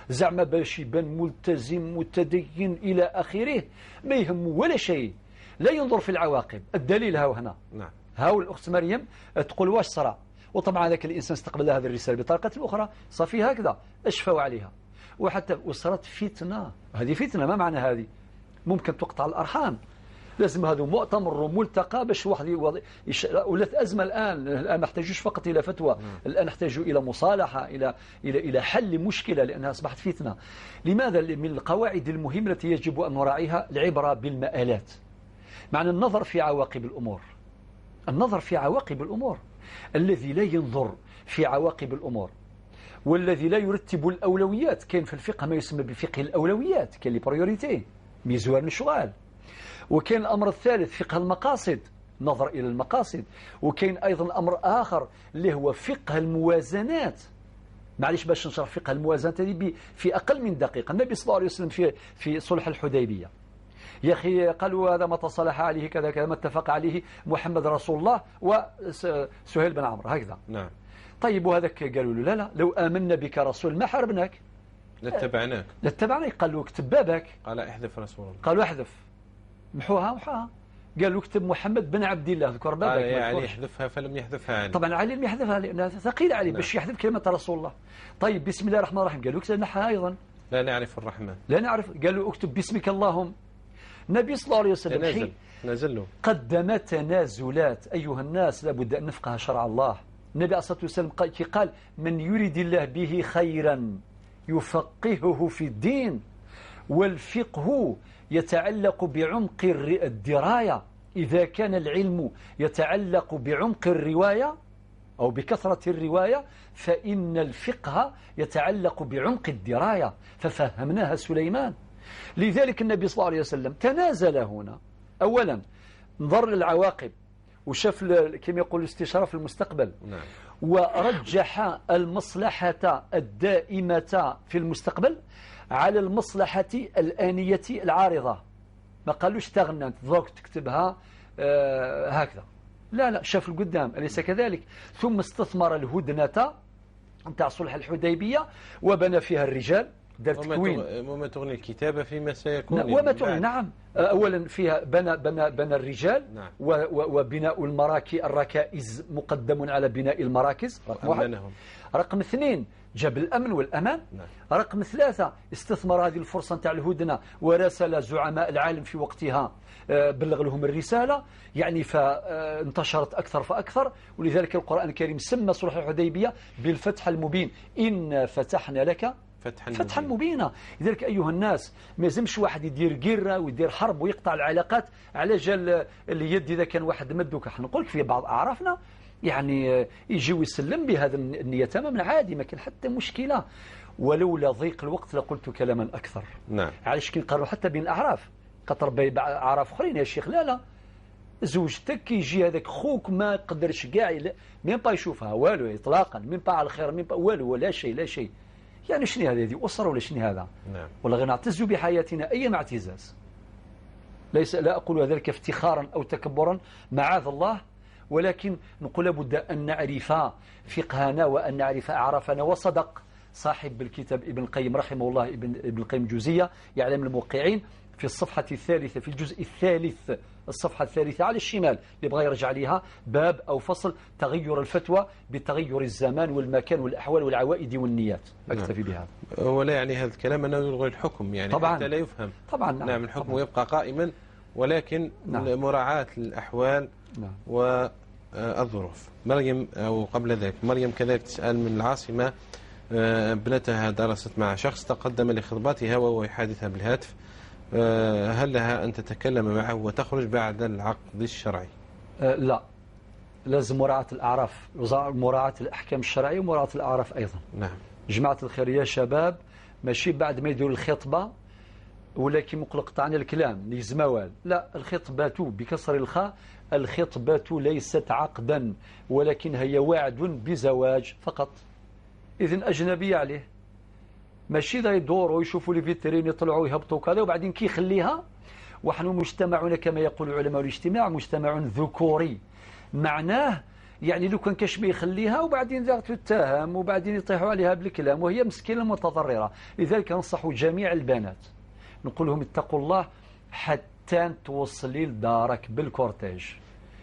زعما باش يبان ملتزم متدين إلى آخره، ما يهم ولا شيء، لا ينظر في العواقب. الدليل هاو هنا، نعم، هاو الأخت مريم تقول واش صرا، وطبعا ذاك الإنسان استقبل هذه الرسالة بطريقة أخرى، صافي هكذا أشفوا عليها، وحتى وصارت فتنة. هذه فتنة، ما معنى هذه؟ ممكن تقطع الأرحام، لازم هذا مؤتمر وملتقى باش واحد ولات أزمة الآن. الآن ما احتاجوش فقط إلى فتوى، الآن احتاجوا إلى مصالحة، إلى إلى إلى حل مشكلة، لأنها أصبحت فتنة. لماذا؟ من القواعد المهمة التي يجب أن نراعيها العبرة بالمآلات، معنى النظر في عواقب الأمور، النظر في عواقب الأمور. الذي لا ينظر في عواقب الأمور والذي لا يرتب الأولويات، كاين في الفقه ما يسمى بفقه الأولويات، كاين les priorités، ميزوار الشغال. وكاين الأمر الثالث فقه المقاصد، نظر إلى المقاصد. وكاين أيضا أمر آخر اللي هو فقه الموازنات. معليش باش نشرح فقه الموازنات هذه في أقل من دقيقة. النبي صلى الله عليه وسلم في صلح الحديبية، يا أخي قالوا هذا ما تصالح عليه كذا كذا، ما اتفق عليه محمد رسول الله وسهيل بن عمرو هكذا. نعم. طيب وهذاك قالوا له لا لا، لو آمنا بك رسول ما حاربناك، لاتبعناك، لاتبعناك. قالوا اكتب بابك، قال احذف رسول الله، قالوا احذف، محوها محوها. قالوا اكتب محمد بن عبد الله، ذكر بابك، قال يا علي احذفها، فلم يحذفها علي. طبعا علي لم يحذفها لأنها ثقيلة عليه باش يحذف كلمة رسول الله. طيب بسم الله الرحمن الرحيم، قالوا اكتب نحها أيضا. لا نعرف الرحمن، لا نعرف. قال له اكتب باسمك اللهم. النبي صلى الله عليه وسلم نزل له، قدم تنازلات. أيها الناس لابد أن نفقه شرع الله. النبي عليه الصلاة والسلام قال من يريد الله به خيرا يفقهه في الدين. والفقه يتعلق بعمق الدراية. إذا كان العلم يتعلق بعمق الرواية أو بكثرة الرواية، فإن الفقه يتعلق بعمق الدراية، ففهمناها سليمان. لذلك النبي صلى الله عليه وسلم تنازل هنا. أولا نظر للعواقب وشاف كما يقول الاستشارة في المستقبل. نعم. ورجح المصلحة الدائمة في المستقبل على المصلحة الآنية العارضة. ما قالوش تغنى ذوك تكتبها هكذا، لا لا، شاف القدام، أليس كذلك؟ ثم استثمر الهدنة نتاع صلح الحديبية وبنى فيها الرجال، دار تكوين. وما تغني الكتابة فيما سيكون. نعم، وما تغني، نعم. أولا فيها بنى الرجال. نعم. وبناء الركائز مقدم على بناء المراكز، رقم واحد. رقم اثنين جاب الأمن والأمان. نعم. رقم ثلاثة استثمر هذه الفرصة نتاع الهدنة وراسل زعماء العالم في وقتها، بلغ لهم الرسالة، يعني فانتشرت أكثر فأكثر. ولذلك القرآن الكريم سمى صلح الحديبية بالفتح المبين، إنا فتحنا لك فتحا مبينا. لذلك أيها الناس ما يلزمش واحد يدير قرة ويدير حرب ويقطع العلاقات على جال اليد. إذا كان واحد مدوك، احنا نقول لك في بعض أعرافنا يعني يجي ويسلم بهذا النية تماما، عادي، ما كان حتى مشكلة. ولولا ضيق الوقت لقلت كلاما أكثر. نعم. علاش كي نقروا حتى بين الأعراف، قطر بين أعراف أخرين يا شيخ، لا لا، زوجتك يجي هذاك خوك ما يقدرش كاع même pas يشوفها والو إطلاقا، même pas على الخير، même pas والو، ولا شيء، لا شيء. يعني شنو هذه؟ هذه أسرة ولا شنو هذا؟ نعم. ولا غير نعتز بحياتنا أيما اعتزاز. ليس، لا أقول ذلك افتخارا أو تكبرا، معاذ الله، ولكن نقول لابد أن نعرف فقهنا وأن نعرف أعرافنا. وصدق صاحب الكتاب ابن القيم رحمه الله، ابن القيم الجوزية يعلم الموقعين، في الصفحة الثالثة، في الجزء الثالث، الصفحة الثالثة على الشمال، اللي بغى يرجع ليها، باب أو فصل تغير الفتوى بتغير الزمان والمكان والأحوال والعوائد والنيات. أكتفي بهذا. ولا يعني هذا الكلام أنه يلغي الحكم، يعني طبعا حتى لا يفهم. طبعا نعم. نعم، الحكم طبعا يبقى قائما، ولكن نعم. مراعاة الأحوال. نعم. والظروف. مريم، أو قبل ذلك مريم كذلك تسأل من العاصمة، ابنتها درست مع شخص تقدم لخطبتها وهو يحادثها بالهاتف، هل لها أن تتكلم معه وتخرج بعد العقد الشرعي؟ لا، لازم مراعاة الأعراف، مراعاة الأحكام الشرعية ومراعاة الأعراف أيضا. نعم. جماعة الخير يا شباب، ماشي بعد ما يديروا الخطبة ولا كي مقلق عن الكلام لزموال، لا، الخطبة بكسر الخاء، الخطبة ليست عقدا، ولكن هي وعد بزواج فقط. إذن أجنبية عليه، ماشي ذا يدوروا يشوفوا les vitrines يطلعوا يهبطوا كذا وبعدين كي يخليها. ونحن مجتمعنا كما يقول علماء الاجتماع مجتمع ذكوري، معناه يعني لو كان كاش ما يخليها وبعدين ذا تتهم وبعدين يطيحوا عليها بالكلام وهي مسكينه متضرره. لذلك ننصح جميع البنات نقول لهم اتقوا الله حتى توصلي لدارك بال cortège.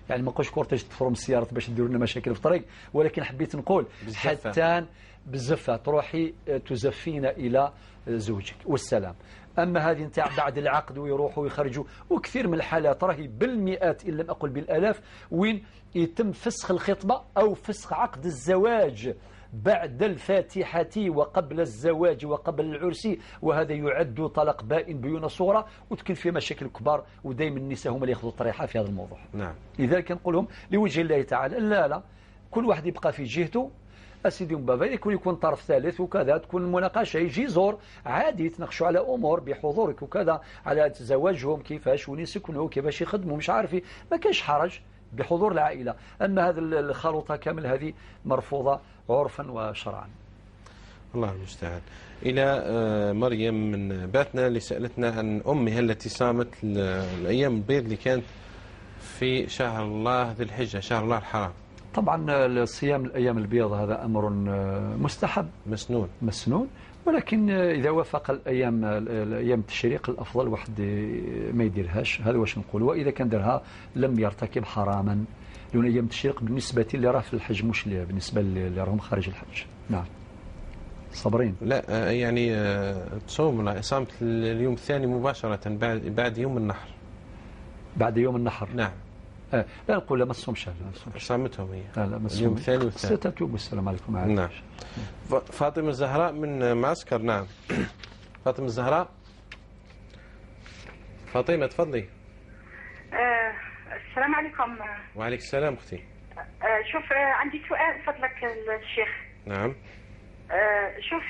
يعني ما نقولش cortège تفرم السيارات باش ديروا لنا مشاكل في الطريق، ولكن حبيت نقول حتى بالزفة تروحي تزفين إلى زوجك والسلام. أما هذه نتاع بعد العقد ويروحوا ويخرجوا، وكثير من الحالات راهي بالمئات إن لم أقل بالآلاف وين يتم فسخ الخطبة أو فسخ عقد الزواج بعد الفاتحة وقبل الزواج وقبل العرس، وهذا يعد طلاق بائن بيون صورة، وتكون فيه مشاكل كبار، ودائما النساء هم اللي ياخذوا الطريحة في هذا الموضوع. نعم. لذلك نقول لهم لوجه الله تعالى لا لا، كل واحد يبقى في جهته اسيدي بابا، يكون طرف ثالث وكذا، تكون مناقشه، يجي يزور عادي، يتناقشوا على امور بحضورك وكذا، على زواجهم كيفاش، وين يسكنوا، كيفاش يخدموا، مش عارف، ما كاينش حرج بحضور العائله. اما هذا الخلطه كامل هذه مرفوضه عرفا وشرعا. الله المستعان. الى مريم من باتنا اللي سالتنا عن امها التي صامت الايام البيض اللي كانت في شهر الله ذي الحجه، شهر الله الحرام. طبعا الصيام الأيام البيض هذا أمر مستحب مسنون مسنون، ولكن إذا وافق الأيام التشريق الأفضل واحد ما يديرهاش، هذا واش نقول. وإذا كان دارها لم يرتكب حراما، لأن أيام التشريق بالنسبة اللي راه في الحج مش بالنسبة اللي راهم خارج الحج. نعم. صابرين. لا يعني تصوم، لا صامت اليوم الثاني مباشرة بعد يوم النحر. بعد يوم النحر. نعم. لا نقول لا ما تصومش. صامتهم هي. لا لا ما تصومش. اليوم الثاني والثالث. ستتوب والسلام عليكم. نعم. فاطمة الزهراء من معسكر. نعم. فاطمة الزهراء. فاطمة تفضلي. السلام عليكم. وعليك السلام أختي. شوف عندي سؤال فضلك الشيخ. نعم. شوف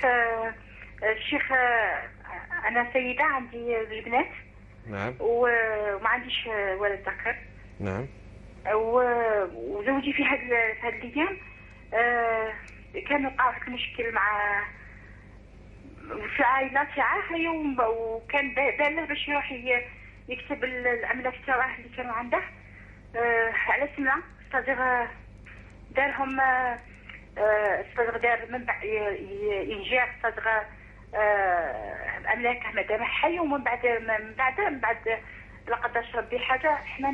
الشيخ، أنا سيدة عندي زوج بنات. نعم. وما عنديش ولد ذكر. نعم. وزوجي في هاد الأيام كان وقع واحد المشكل مع في العائلة تاعه، وكان باله باش يروح يكتب الأملاك تاعه اللي كانوا عنده على سنة، c'est-à-dire دارهم، c'est-à-dire دار من بعد ينجح، c'est-à-dire أملاكه مادام حي، ومن بعد من بعد من بعد لا قدرش ربي حاجة، حنا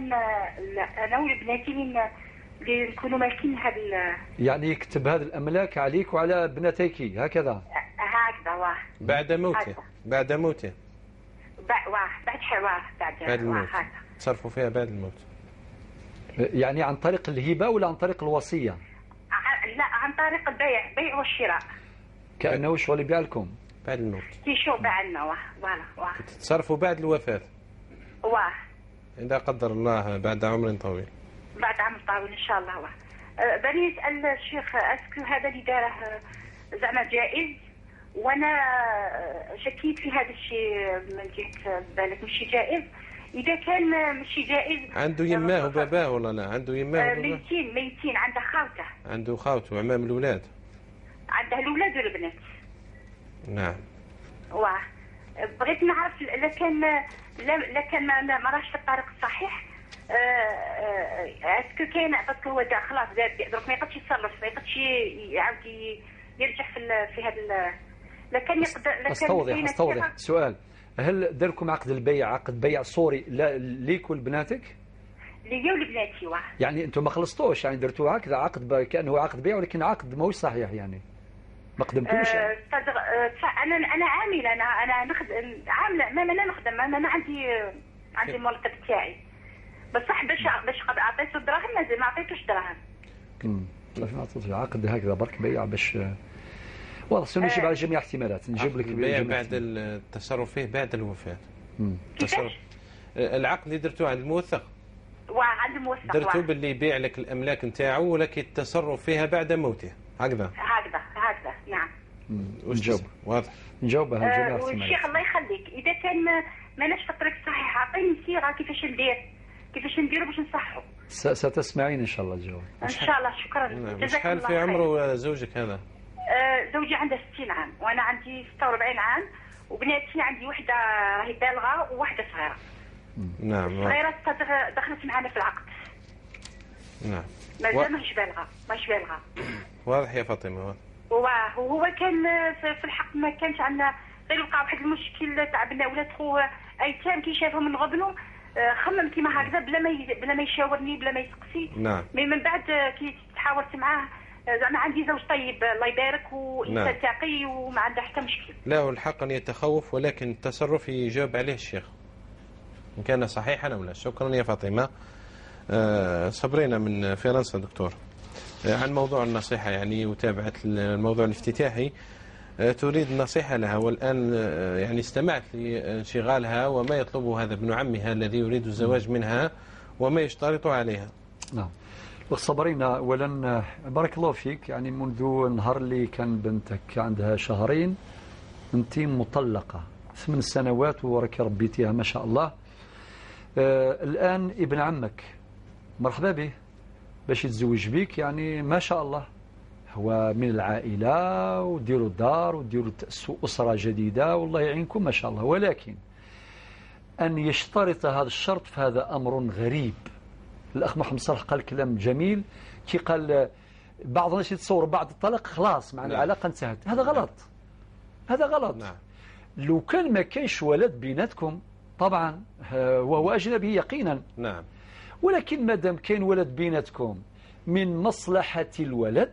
أنا وبناتي اللي نكونوا مالكين هذا. يعني يكتب هذه الأملاك عليك وعلى بناتيك هكذا؟ هكذا واه. بعد موته. بعد موته. بعد الموت. تصرفوا فيها بعد الموت. يعني عن طريق الهبة ولا عن طريق الوصية؟ لا، عن طريق البيع، بيع والشراء. كأنه شغل يبيع لكم بعد الموت. كي شو باع لنا واه voilà واه. تتصرفوا بعد الوفاة. واه. إذا قدر الله بعد عمر طويل. بعد عمر طويل إن شاء الله واه. بني نسأل الشيخ est-ce que هذا اللي داره زعما جائز؟ وانا شكيت في هذا الشيء من جهة بالك ماشي جائز. اذا كان ماشي جائز، عنده يماه وباباه ولا لا؟ عنده يماه وباباه؟ ميتين، عنده خاوته. عنده خاوته وعمام الاولاد. عنده الاولاد والبنات. نعم. واه بغيت نعرف لا كان ما راهش في الطريق الصحيح، est-ce que كاين، parce que هو خلاص درك ما يقدش يتصرف، ما يقدش يعاود يرجع في هذا. لكن يقدر. استوضح سؤال، هل داركم عقد البيع، عقد بيع صوري ليك ولبناتك؟ ليا ولبناتي واه. يعني انتم ما خلصتوش، يعني درتوا هكذا عقد كانه عقد بيع، ولكن عقد ماهوش صحيح، يعني ما قدمتوش. يعني. انا عامله، انا نخدم عامله، ما انا نخدم، ما انا عندي المرتب تاعي، بصح باش عطيته الدراهم ما عطيتوش دراهم. ما عطيتوش عقد هكذا برك بيع باش واضح. سنجيب على جميع الاحتمالات، نجيب لك البيع بعد التصرف فيه بعد الوفاة. كيفاش؟ العقد اللي درتوه عند الموثق. واه عند الموثق. درتو باللي يبيع لك الاملاك نتاعو ولكن التصرف فيها بعد موته، هكذا. هكذا هكذا نعم. نجاوب واضح. نجاوبها على جميع الاحتمالات. الشيخ الله يخليك، اذا كان ماناش في الطريق الصحيح اعطيني صيغة كيفاش ندير، كيفاش نديرو باش نصحو. ستسمعين ان شاء الله الجواب. ان شاء الله. شكرا. شحال في عمره زوجك هذا؟ زوجي عنده 60 عام وانا عندي 46 عام، وبناتي عندي وحده راهي بالغة وواحدة صغيرة. نعم. صغيرة دخلت معنا في العقد. نعم. مازال ماهيش بالغة، ماهيش بالغة. واضح يا فاطمة، واضح. وهو كان في الحق ما كانش عندنا غير وقع واحد المشكل تاع بنا ولاد خوه ايتام، كي شافهم نغبنوا خمم كيما هكذا بلا ما يشاورني بلا ما يسقسي. نعم. mais من بعد كي تحاورت معاه زعما عندي زوج طيب الله يبارك وانسان تقي وما عنده حتى مشكل. له الحق ان يتخوف، ولكن التصرف يجاوب عليه الشيخ ان كان صحيحا او لا. شكرا يا فاطمة. صبرينا من فرنسا دكتور، عن موضوع النصيحة، يعني وتابعت الموضوع الافتتاحي، تريد النصيحة لها، والآن يعني استمعت لانشغالها وما يطلبه هذا ابن عمها الذي يريد الزواج منها وما يشترط عليها. نعم. صبرينا أولا بارك الله فيك، يعني منذ النهار اللي كان بنتك عندها شهرين أنت مطلقة 8 سنوات وراك ربيتيها ما شاء الله. الآن ابن عمك مرحبا به باش يتزوج بك، يعني ما شاء الله هو من العائلة، وديروا الدار وديروا تأسسوا أسرة جديدة والله يعينكم ما شاء الله. ولكن أن يشترط هذا الشرط فهذا أمر غريب. الأخ محمد صالح قال كلام جميل كي قال بعض الناس يتصور بعد الطلاق خلاص مع العلاقة انتهت، هذا غلط، هذا غلط. نعم. لو كان ما كانش ولد بيناتكم طبعا وهو أجنبي يقينا. نعم. ولكن ما دام كاين ولد بيناتكم من مصلحة الولد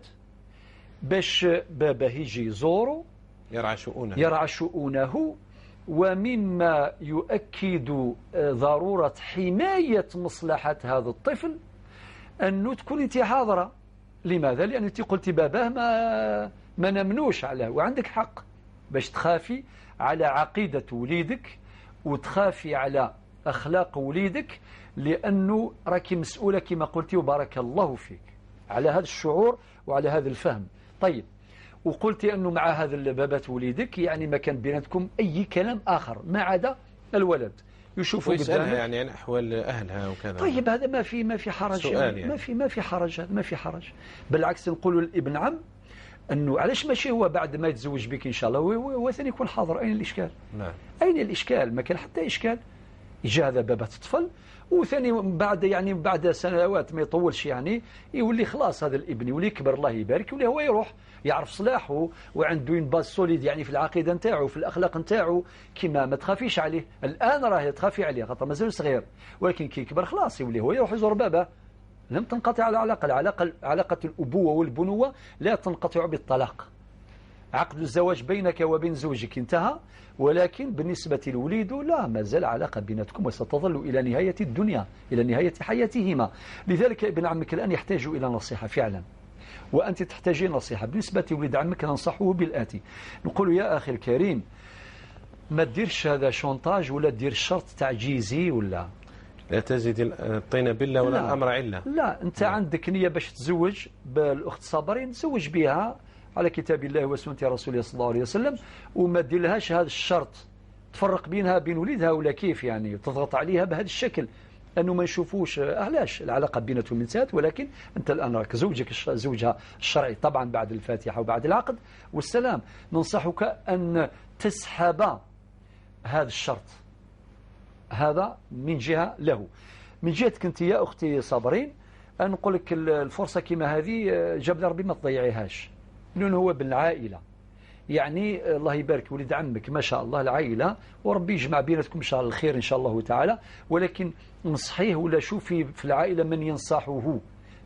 باش باباه يجي يزورو يرعى شؤونه، يرعى شؤونه. ومما يؤكد ضرورة حماية مصلحة هذا الطفل أنه تكون أنت حاضرة. لماذا؟ لأن أنت قلتي باباه ما نمنوش عليه، وعندك حق باش تخافي على عقيدة وليدك وتخافي على أخلاق وليدك، لأنه راكي مسؤولة كما قلتي، وبارك الله فيك على هذا الشعور وعلى هذا الفهم. طيب، وقلتي أنه مع هذا بابات وليدك يعني ما كان بيناتكم أي كلام آخر ما عدا الولد يشوفوا قدامك، يعني عن أحوال أهلها وكذا. طيب هذا ما في حرج يعني. ما في حرج، هذا ما في حرج. بالعكس نقولوا لابن عم أنه علاش ماشي هو بعد ما يتزوج بك إن شاء الله هو ثاني يكون حاضر. أين الإشكال؟ نعم. أين الإشكال؟ ما كان حتى إشكال. يجي هذا بابات الطفل، وثاني بعد يعني بعد سنوات ما يطولش يعني يولي خلاص هذا الابن يولي كبر الله يبارك، يولي هو يروح يعرف صلاحه وعنده une base solide يعني في العقيدة نتاعو في الاخلاق نتاعو، كما ما تخافيش عليه الان راه تخافي عليه خاطر مازال صغير، ولكن كي يكبر خلاص يولي هو يروح يزور باباه. لم تنقطع العلاقة، العلاقة علاقة الابوة والبنوه لا تنقطع بالطلاق. عقد الزواج بينك وبين زوجك انتهى، ولكن بالنسبة لوليده لا، ما زال علاقة بيناتكم وستظل إلى نهاية الدنيا، إلى نهاية حياتهما. لذلك ابن عمك الآن يحتاج إلى نصيحة فعلا، وأنت تحتاجين نصيحة. بالنسبة لولد عمك ننصحه بالآتي، نقول يا أخي الكريم ما تديرش هذا chantage ولا دير شرط تعجيزي ولا لا تزيد الطين بلة ولا الأمر علة. لا، أنت عندك نية باش تزوج بالأخت صابرين، تزوج بها على كتاب الله وسنة رسوله صلى الله عليه وسلم، وما ديرلهاش هذا الشرط تفرق بينها بين وليدها ولا كيف يعني تضغط عليها بهذا الشكل أنه ما نشوفوش. علاش العلاقة بيناتهم انتهت، ولكن أنت الآن راك زوجك زوجها الشرعي طبعا بعد الفاتحة وبعد العقد والسلام. ننصحك أن تسحب هذا الشرط، هذا من جهة له. من جهتك أنت يا أختي صابرين أن نقول لك الفرصة كما هذه جاب ربي ما تضيعيهاش، لأنه هو ابن العائلة يعني الله يبارك ولد عمك ما شاء الله العائلة، وربي يجمع بيناتكم إن شاء الله الخير إن شاء الله تعالى. ولكن نصحيه ولا شوفي في العائلة من ينصحه،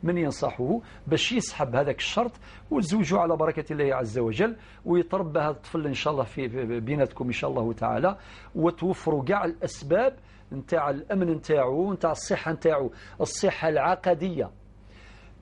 من ينصحه باش يسحب هذاك الشرط وتزوجوا على بركة الله عز وجل، ويتربى هذا الطفل إن شاء الله في بيناتكم إن شاء الله تعالى، وتوفروا كاع الأسباب نتاع الأمن نتاعو، نتاع الصحة نتاعو، الصحة العقدية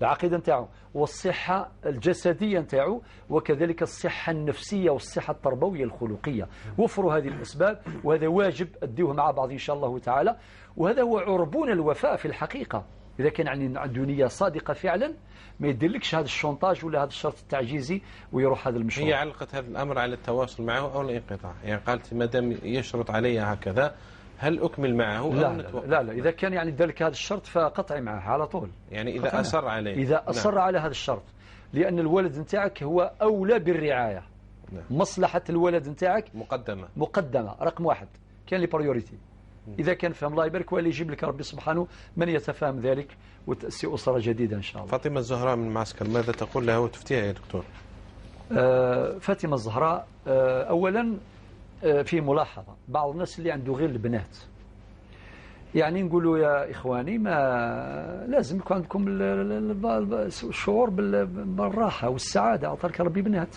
العقيدة نتاعو، والصحة الجسدية نتاعو، وكذلك الصحة النفسية والصحة التربوية الخلقية. وفروا هذه الأسباب، وهذا واجب أديوه مع بعض إن شاء الله تعالى. وهذا هو عربون الوفاء في الحقيقة. إذا كان عنده نية صادقة فعلا ما يديرلكش هذا الشونتاج ولا هذا الشرط التعجيزي ويروح هذا المشروع. هي علقت هذا الأمر على التواصل معه أو الانقطاع، يعني قالت ما دام يشرط علي هكذا هل أكمل معه أو لا؟ لا لا، إذا كان يعني ذلك هذا الشرط فقطعي معه على طول، يعني إذا أصر عليه، إذا أصر نعم. على هذا الشرط، لأن الولد نتاعك هو أولى بالرعاية. نعم. مصلحة الولد نتاعك مقدمة، مقدمة رقم واحد، كان les priorités. إذا كان فهم الله يبارك، واللي يجيب لك ربي سبحانه من يتفهم ذلك وتأسي أسرة جديدة إن شاء الله. فاطمة الزهراء من معسكر، ماذا تقول لها وتفتيها يا دكتور؟ فاطمة الزهراء أولا في ملاحظة، بعض الناس اللي عنده غير البنات، يعني نقولوا يا إخواني ما لازم يكون عندكم الشعور بالراحة والسعادة، أعطاك ربي بنات،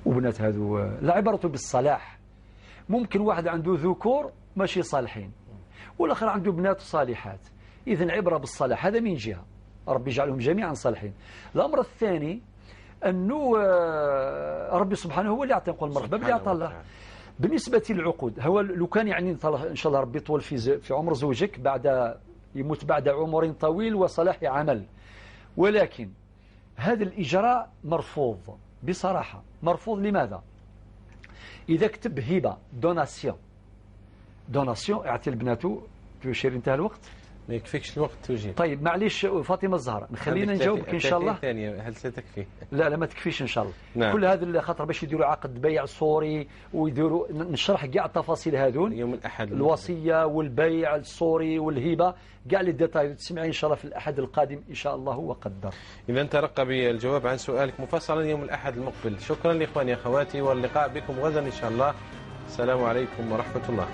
وبنات هذو لا عبرة بالصلاح. ممكن واحد عنده ذكور ماشي صالحين، والآخر عنده بنات صالحات، إذن عبرة بالصلاح، هذا من جهة، ربي يجعلهم جميعا صالحين. الأمر الثاني أنه ربي سبحانه هو اللي يعطي، نقول مرحبا باللي أعطى الله. بالنسبة للعقود، هو لو كان يعني إن شاء الله ربي يطول في عمر زوجك بعد يموت بعد عمر طويل وصلاح عمل، ولكن هذا الإجراء مرفوض بصراحة. مرفوض لماذا؟ إذا كتب هبة donation، donation اعطي لبناته، تشير انتهى الوقت؟ ما يكفيكش الوقت توجيه. طيب معليش فاطمة الزهراء خلينا نجاوبك ان شاء الله. ثانية هل ستكفي؟ لا لا ما تكفيش ان شاء الله. نعم. كل هذا خاطر باش يديروا عقد بيع صوري ويديروا نشرح كاع التفاصيل هذون يوم الاحد، الوصية والبيع الصوري والهبه، كاع les détails تسمعي ان شاء الله في الاحد القادم ان شاء الله وقدر. اذا ترقبي الجواب عن سؤالك مفصلا يوم الاحد المقبل. شكرا لاخواني اخواتي، واللقاء بكم غدا ان شاء الله. السلام عليكم ورحمة الله.